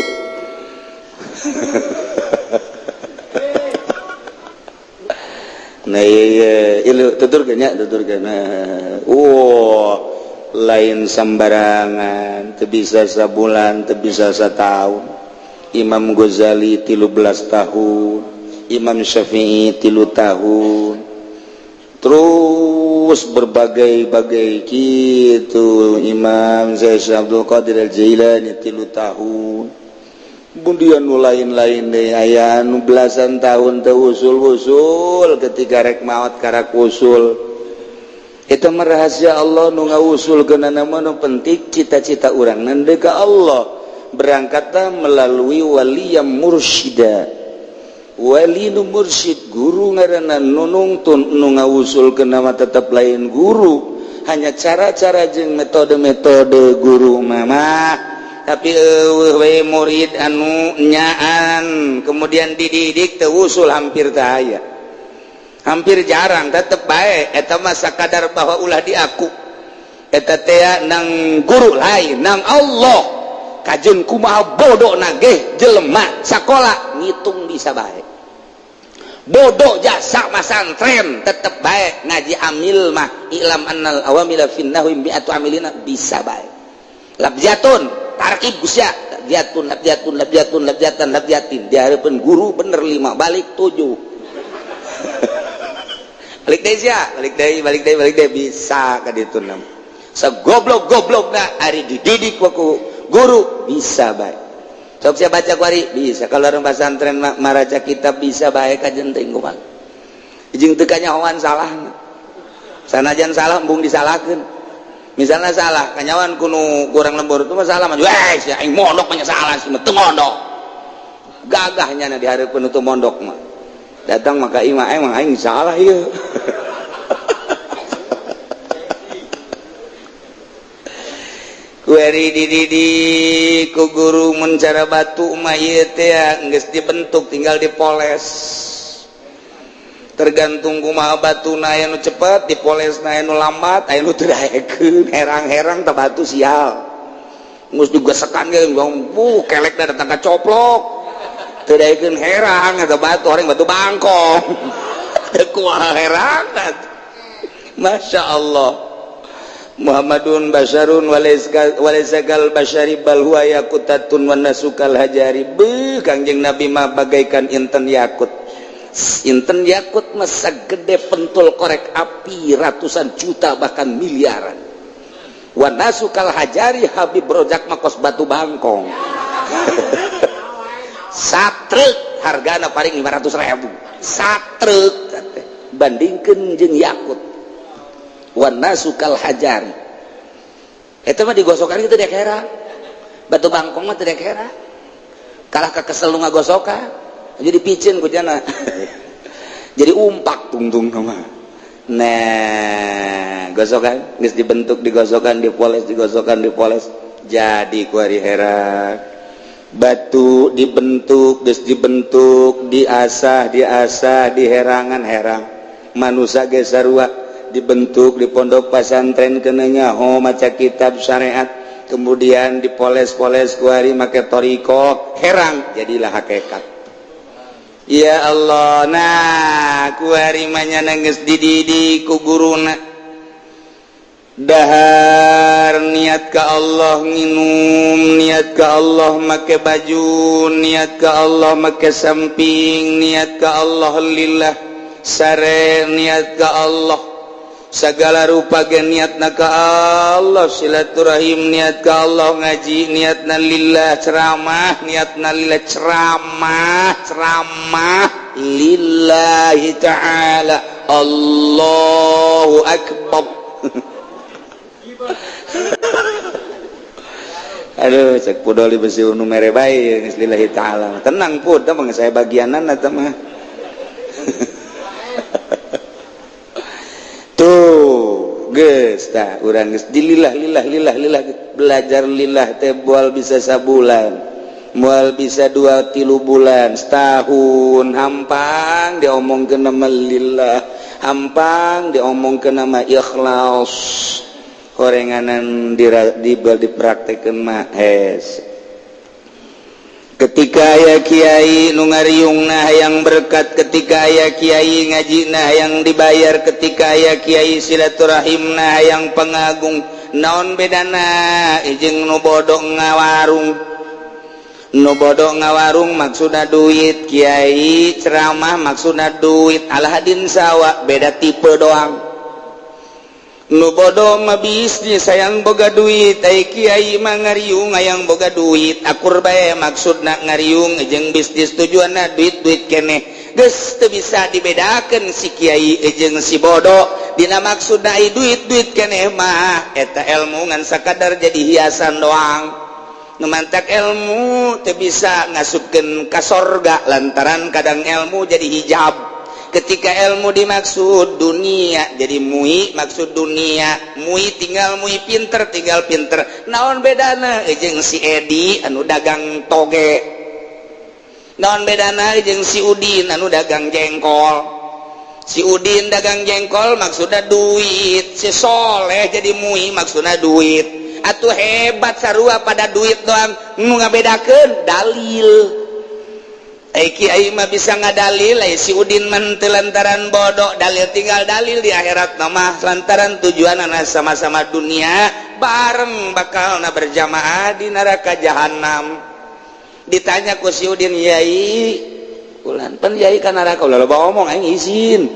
Nah, iya, iya, tuturkeun nya, tuturkeun. Nah, wow, lain sembarangan, teu bisa sabulan, teu bisa setahun. Imam Ghazali 13 tahun, Imam Syafi'i 3 tahun, terus berbagai-bagai gitu. Imam Syekh Abdul Qadir Al-Jailani 3 tahun. Kemudian nu lain-lain deh, aya nu belasan tahun teu wusul-wusul, ketika rek maot karak wusul. Itu mah rahasia Allah nu ngawusul nama. Nu penting cita-cita urang nande ka Allah, berangkatlah melalui wali yang mursyida, wali nu mursyid, guru ngaranna nu nungtun. Nu ngawusul nama tetap lain guru, hanya cara-cara jeung metode-metode guru mama. Tapi euweuh we murid anu nyaan kemudian dididik teu wusul, hampir teu aya, hampir jarang. Tetep bae eta mah sakadar bahwa ulah diaku eta teh nang guru lain, nang Allah. Kajeun kumaha bodoh nage jelema sakola ngitung bisa bae, bodoh jasa masantren tetep bae ngaji amil mah, i'lam annal awamila fin nahwi mi'atu amilina, bisa bae. Labjatun tarkib gusya, labjatun, labjatun, labjatun, labjatan, labjatin, di hadapan guru bener lima, balik tujuh, balik deui sia, balik deui, balik deui, balik deui, bisa ka ditu. Nam sagoblok-goblok na ari dididik ku guru bisa bae. Sok sia baca kuari bisa. Kalau orang pesantren maraca kitab bisa bae, kajen teuing kumaha jeung teu kanyahoan salah. Sanajan salah, embung disalahkeun. Misalnya salah kanyawan kuno kurang lembur itu mah salah mah, weh sia, aing mondok mah salah sih, teu mondok. Gagahnya na di hareupeun teu mondok mah datang maka imah emang aing salah ieu. Kuari dididik ku guru mencara batu mah ieu teh geus dibentuk, tinggal dipoles. Tergantung kumaha batuna, aya nu cepet dipoles, aya nu lambat, aya nu teu daekeun, herang-herang teh batu sial. Geus digesekan ge bu kelekna datang ka coplok. Teu daekeun herang eta batu, orang batu bangkong. Teu kumaha herang. Masya Allah. Muhammadun basyarun walaysa kal basyari bal huwa yaqutatun wan nasu kal hajari. Beuh, Kangjeng Nabi mah bagaikan inten yakut. Inten yakut mah sagede pentul korek api ratusan juta bahkan miliaran. Wan nasu kal hajari, Habib Rojak mah kos batu bangkong. Satruk hargana paling 500 ribu satruk, bandingkeun jeung yakut. Wan nasu kal hajari, eta mah digosokan kitu dek herang. Batu bangkong mah teu dek herang, kalah ka kesel nu ngagosokan, jadi picin ku jana, jadi umpak tungtung mah. Nah, gosokan geus dibentuk, digosokan, dipoles, digosokan, dipoles, jadi kuari herang. Batu dibentuk, geus dibentuk, diasah, diasah, diherangan, herang. Manusia ge sarua, dibentuk di pondok pesantren, kenanya ho maca kitab syariat, kemudian dipoles-poles kuari make thoriqoh, herang, jadilah hakikat. Ya Allah. Nah, kuari mah geus dididik ku guruna, dahar niat ka Allah, nginum niat ka Allah, make baju niat ka Allah, make samping niat ka Allah, lillah, sare niat ka Allah, segala rupa ge niatna ka Allah, silaturahim niat ka Allah, ngaji niatna lillah, ceramah niatna lillah, ceramah ceramah lillahi ta'ala. Allahu akbar. Aduh, cek pudoli besi nu mere bae geus lillahi ta'ala. Tenang pud, teh mah saya bagianan eta mah. Tuh, geus tah urang geus dilillah lillah lillah lillah, belajar lillah teh moal bisa sabulan, moal bisa 2-3 bulan, setahun. Hampang diomongkeun nama lillah, hampang diomongkeun nama ikhlas, horenganan dipraktekeun mah hes. Ketika aya kiai nu ngariungna hayang berkat, ketika aya kiai ngajina hayang dibayar, ketika aya kiai silaturahimna hayang pengagung, naon bedana jeung nu bodoh ngawarung? Nu bodoh ngawarung maksudna duit, kiai ceramah maksudna duit. Alahadin sawa, beda tipe doang. Nu bodoh mah bisnis, hayang boga duit. Ai kiai mah ngariung hayang boga duit. Akur bae, maksudna ngariung jeung bisnis tujuanna duit-duit keneh. Geus teu bisa dibedakeun si kiai jeung si bodoh dina maksudna. Ai duit-duit keneh mah, eta ilmu ngan sakadar jadi hiasan doang. Nu mantak ilmu teu bisa ngasupkeun ka sorga lantaran kadang ilmu jadi hijab. Ketika ilmu dimaksud dunia, jadi mui. Maksud dunia mui, tinggal mui, pinter tinggal pinter. Naon bedana jeung si Edi anu dagang toge? Naon bedana jeung si Udin anu dagang jengkol? Si Udin dagang jengkol maksudnya duit, si Soleh jadi mui maksudnya duit. Atuh hebat, sarua pada duit doang. Nu ngabedakeun dalil. Ai kiai mah bisa ngadalil, ai si Udin mah teu lantaran bodoh. Dalil tinggal dalil di akhirat mah. Lantaran tujuan anak sama-sama dunia, bareng bakal na berjamaah di neraka jahanam. Ditanya ku si Udin, "Yai ulan pan yai ka neraka?" "Ulah loba omong, aing izin."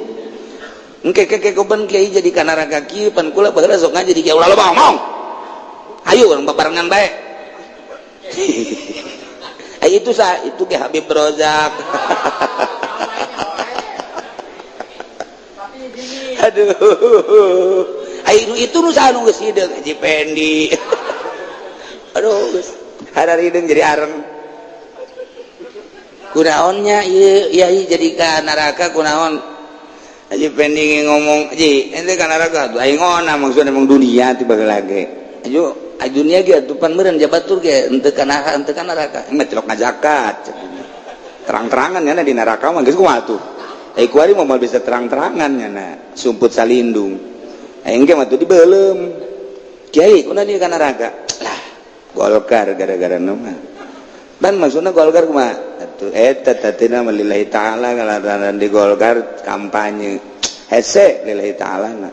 "Engke ke ke ben kiai jadi ka neraka kieu, pan kula baheula sok ngaji di kiai." "Ulah loba omong, ayo urang babarengan bae." Eh, itu sah itu ke Habib Rozak. Aduh, ayo itu nu saha nu geus hideung? Haji Pendi. Aduh, geus hararideng jadi areng. Kunaonnya ieu yai jadi ka neraka kunaon? Haji Pendi ngomong, "Haji, ente ka neraka tuh aing ngona." Maksudna emang dunia tiba lagi ayo dunia ge atuh pan meureun jabatur ge henteu kana, henteu ka neraka mah celok ngazakat terang-terangan nya. Di neraka mah geus kumaha tuh? Ai kuari mah moal bisa terang-terangan nya, sumput salindung. Aing ge mah tuh dibeuleum. "Kiai, kunaon ieu ka neraka?" "Lah, Golkar gara-gara nu mah." Dan maksudna Golkar kumaha atuh? Eta tatina mah lillahi ta'ala, ngalantaran di Golkar kampanye hese lillahi ta'ala na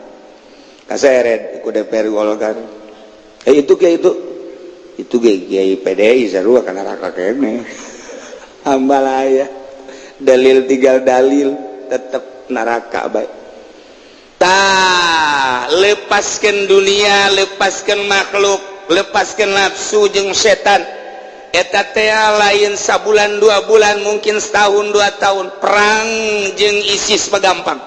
kaseret ku DPR Golkar. Eh, itu kiai, itu kiai PDI sarua ka neraka keneh. Hambalaya dalil tinggal dalil, tetep neraka baik. Tah, lepaskan dunia, lepaskan makhluk, lepaskan nafsu jeung setan. Eta teh lain sabulan 2 bulan, mungkin setahun 2 tahun. Perang jeung ISIS mah gampang,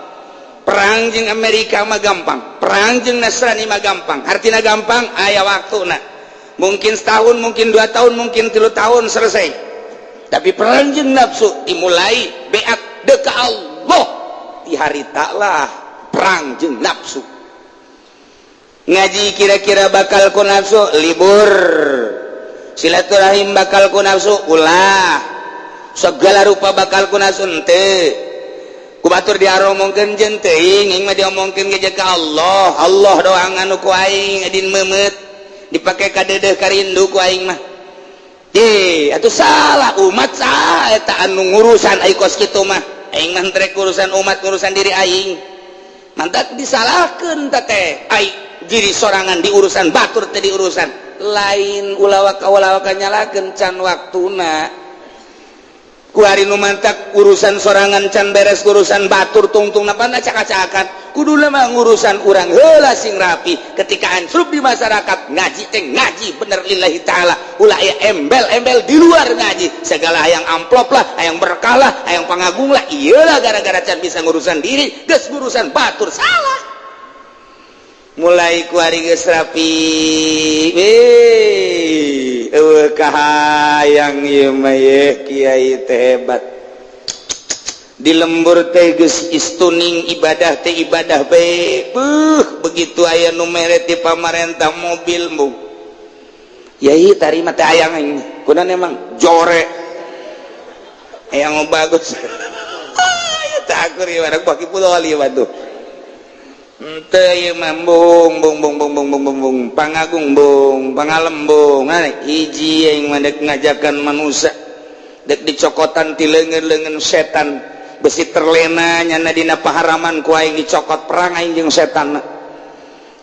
perang jeung Amerika mah gampang, perang jeung Nasrani mah gampang. Artinya gampang, aya waktu. Nah, mungkin setahun, mungkin 2 tahun, mungkin 3 tahun selesai. Tapi perang jeung nafsu dimulai beat deka Allah di hari taklah perang jeung nafsu. Ngaji kira-kira bakal ku nafsu, libur. Silaturahim bakal ku nafsu, ulah. Segala rupa bakal ku nafsu, henteu. Ku batur diaromongkeun jeung teuing, aing mah diomongkeun ge ka Allah. Allah doang anu ku aing edin meumeut dipake kadeudeuh karindu ku aing mah. Ye, atuh salah umat saha eta anu ngurusan ai kos kitu mah? Aing mah rek urusan umat, ngurusan diri aing. Mantak disalahkeun teh ai diri sorangan di urusan batur teh di urusan lain. Ulah waka nyalakeun, can waktuna. Kuari nu mantak urusan sorangan can beres, urusan batur tungtung napa cakak-cakan. Kudu mah ngurusan urang heula sing rapi. Ketika ansrup di masyarakat, ngaji teh ngaji bener lillahi ta'ala, ulah aya embel-embel di luar ngaji segala, hayang amplop lah, hayang berkah lah, hayang pangagung lah. Iyalah, gara-gara can bisa ngurusan diri geus ngurusan batur, salah. Mulai kuari geus rapi, eh, eueuh kahayang ieu mah. Ye kiai teh hebat di lembur teh, geus istuning ibadah teh ibadah bae. Beuh, begitu aya nu mere ti pamarentah mobil, "Embung yai, tarima teh." "Hayang aing." "Kunaon emang?" "Jore hayang bagus." Ya tak akur ieu anak baki pulau ieu tuh. Ente ieu mah bung bung bung bung bung bung bung bung pangagung bung pangalembung. Nah, hiji aing mah dek ngajakan manusia, dek dicokotan ti leungeun-leungeun setan. Besi terlena nyana dina paharaman, ku aing dicokot. Perang aing jeung setan.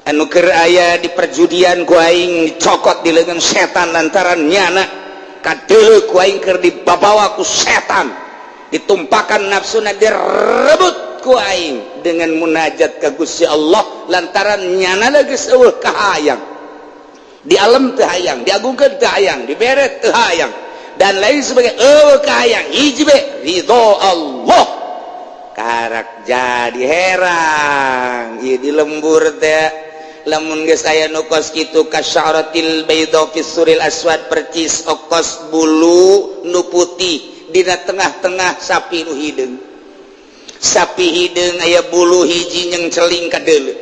Anu keur aya di perjudian, ku aing dicokot di leungeun setan, lantaran nyana kadeuleu ku aing keur dibabawa ku setan, ditumpakan nafsuna, direbut. Ku aing dengan munajat ka Gusti Allah, lantaran nyana geus euweuh kahayang. Di alam teu hayang, diagungkeun teu hayang, dibere teu hayang, dan lain sebagai euweuh kahayang. Hiji be, ridho Allah. Karak jadi herang ieu di lembur teh. Lamun geus aya nu kos kitu, kasya'ratil bayda fi suril aswad, percis okos bulu nu putih dina tengah-tengah sapi nu hideung. Sapi hideung aya bulu hiji nyeng celing ka deuleu.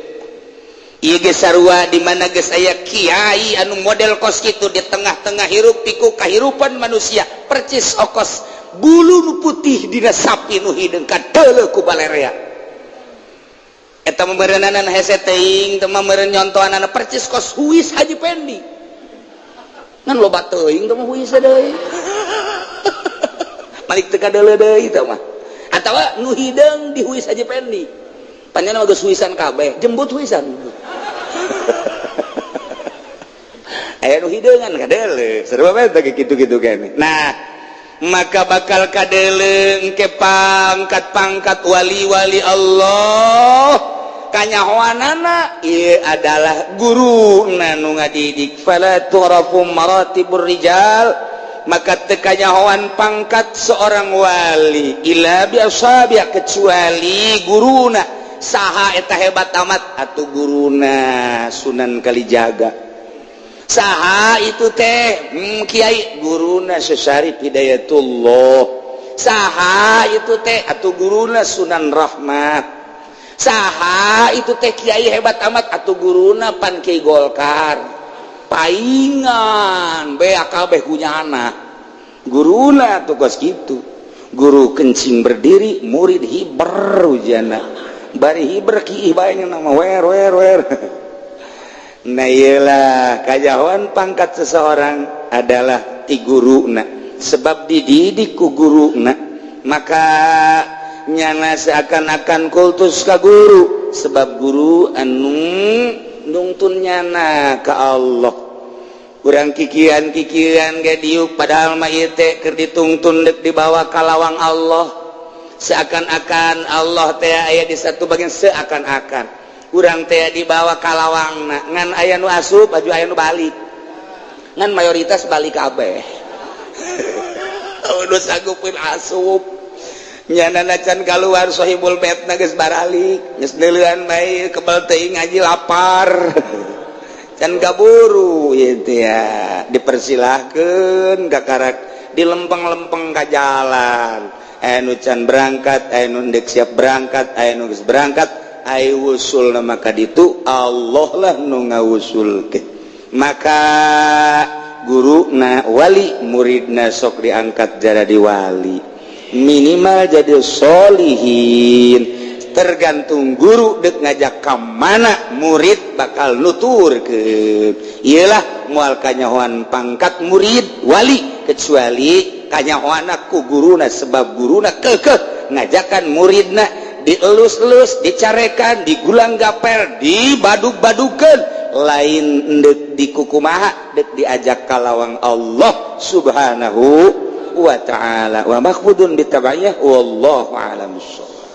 Ieu geus sarua, di mana geus aya kiai anu model kos kitu di tengah-tengah hiruk pikuk kahirupan manusia, percis okos bulu nu putih dina sapi nu hideung ka deuleu ku balerea. Eta meureunanan hese teuing teu mah, meureun nyontohanana percis kos huis Haji Pendi, ngan loba teuing teu mah. Huis deui balik teu kadeuleu deui teu mah, atawa nu hideung di huis Haji Pendi. Panjang mah geus huisan kabeh, jembut huisan. Aya nu hideungan kadeuleu, seru banget kitu-kitu kene. Nah, maka bakal kadeuleu engke pangkat-pangkat wali-wali Allah, kanyahoanana ieu adalah guru nu ngadidik. Fala tu'rafu maratibur rijal, maka teu kanyahoan pangkat seorang wali, illa bi ashabi, kecuali guruna. Saha eta hebat amat? Atuh guruna Sunan Kalijaga. Saha itu teh? Kiai guruna Syarif Hidayatullah. Saha itu teh? Atuh guruna Sunan Rahmat. Saha itu teh, kiai hebat amat? Atuh guruna pan Kiai Golkar paingan beak kabeh kunyana guruna tugas gitu. Guru kencing berdiri, murid hiber ujana bari hiber kiih bae nama wer wer wer. Nah, iyalah, kajahoan pangkat seseorang adalah ti guruna, sebab dididik ku guruna. Maka nyana seakan-akan kultus ka guru, sebab guru anu nungtun nyana ka Allah. Kurang kikian-kikian ge diuk, padahal mah ieu teh keur ditungtun dek dibawa ka lawang Allah. Seakan-akan Allah teh aya di satu bagian, seakan-akan urang teh dibawa ka lawangna, ngan aya nu asup baju, aya nu balik, ngan mayoritas balik kabeh. Udah sanggupin asup, nyana can keluar sohibul bait na geus baralik, geus neuleuan bae, kebel teuing ngaji, lapar, can kaburu ieu teh ya. Dipersilahkeun kakarak dilempeng-lempeng ka jalan. Aya nu can berangkat, aya nu ndek siap berangkat, aya nu geus berangkat. Ai wusul maka ditu Allah lah nu ngawusulkeun. Maka guru na wali, muridna sok diangkat jadi wali, minimal jadi solihin. Tergantung guru dek ngajak ke mana, murid bakal nuturkeun. Iyalah, moal kanyahoan pangkat murid wali kecuali kanyahoana ku guruna, sebab guruna kekeh ngajakan muridna, dielus-elus, dicarekan, digulang gaper, dibaduk-badukan, lain dek dikukumaha, dek diajak kalawang Allah Subhanahu wa ta'ala. Wa makhudun bitabayah, wallahu a'lam bissawab.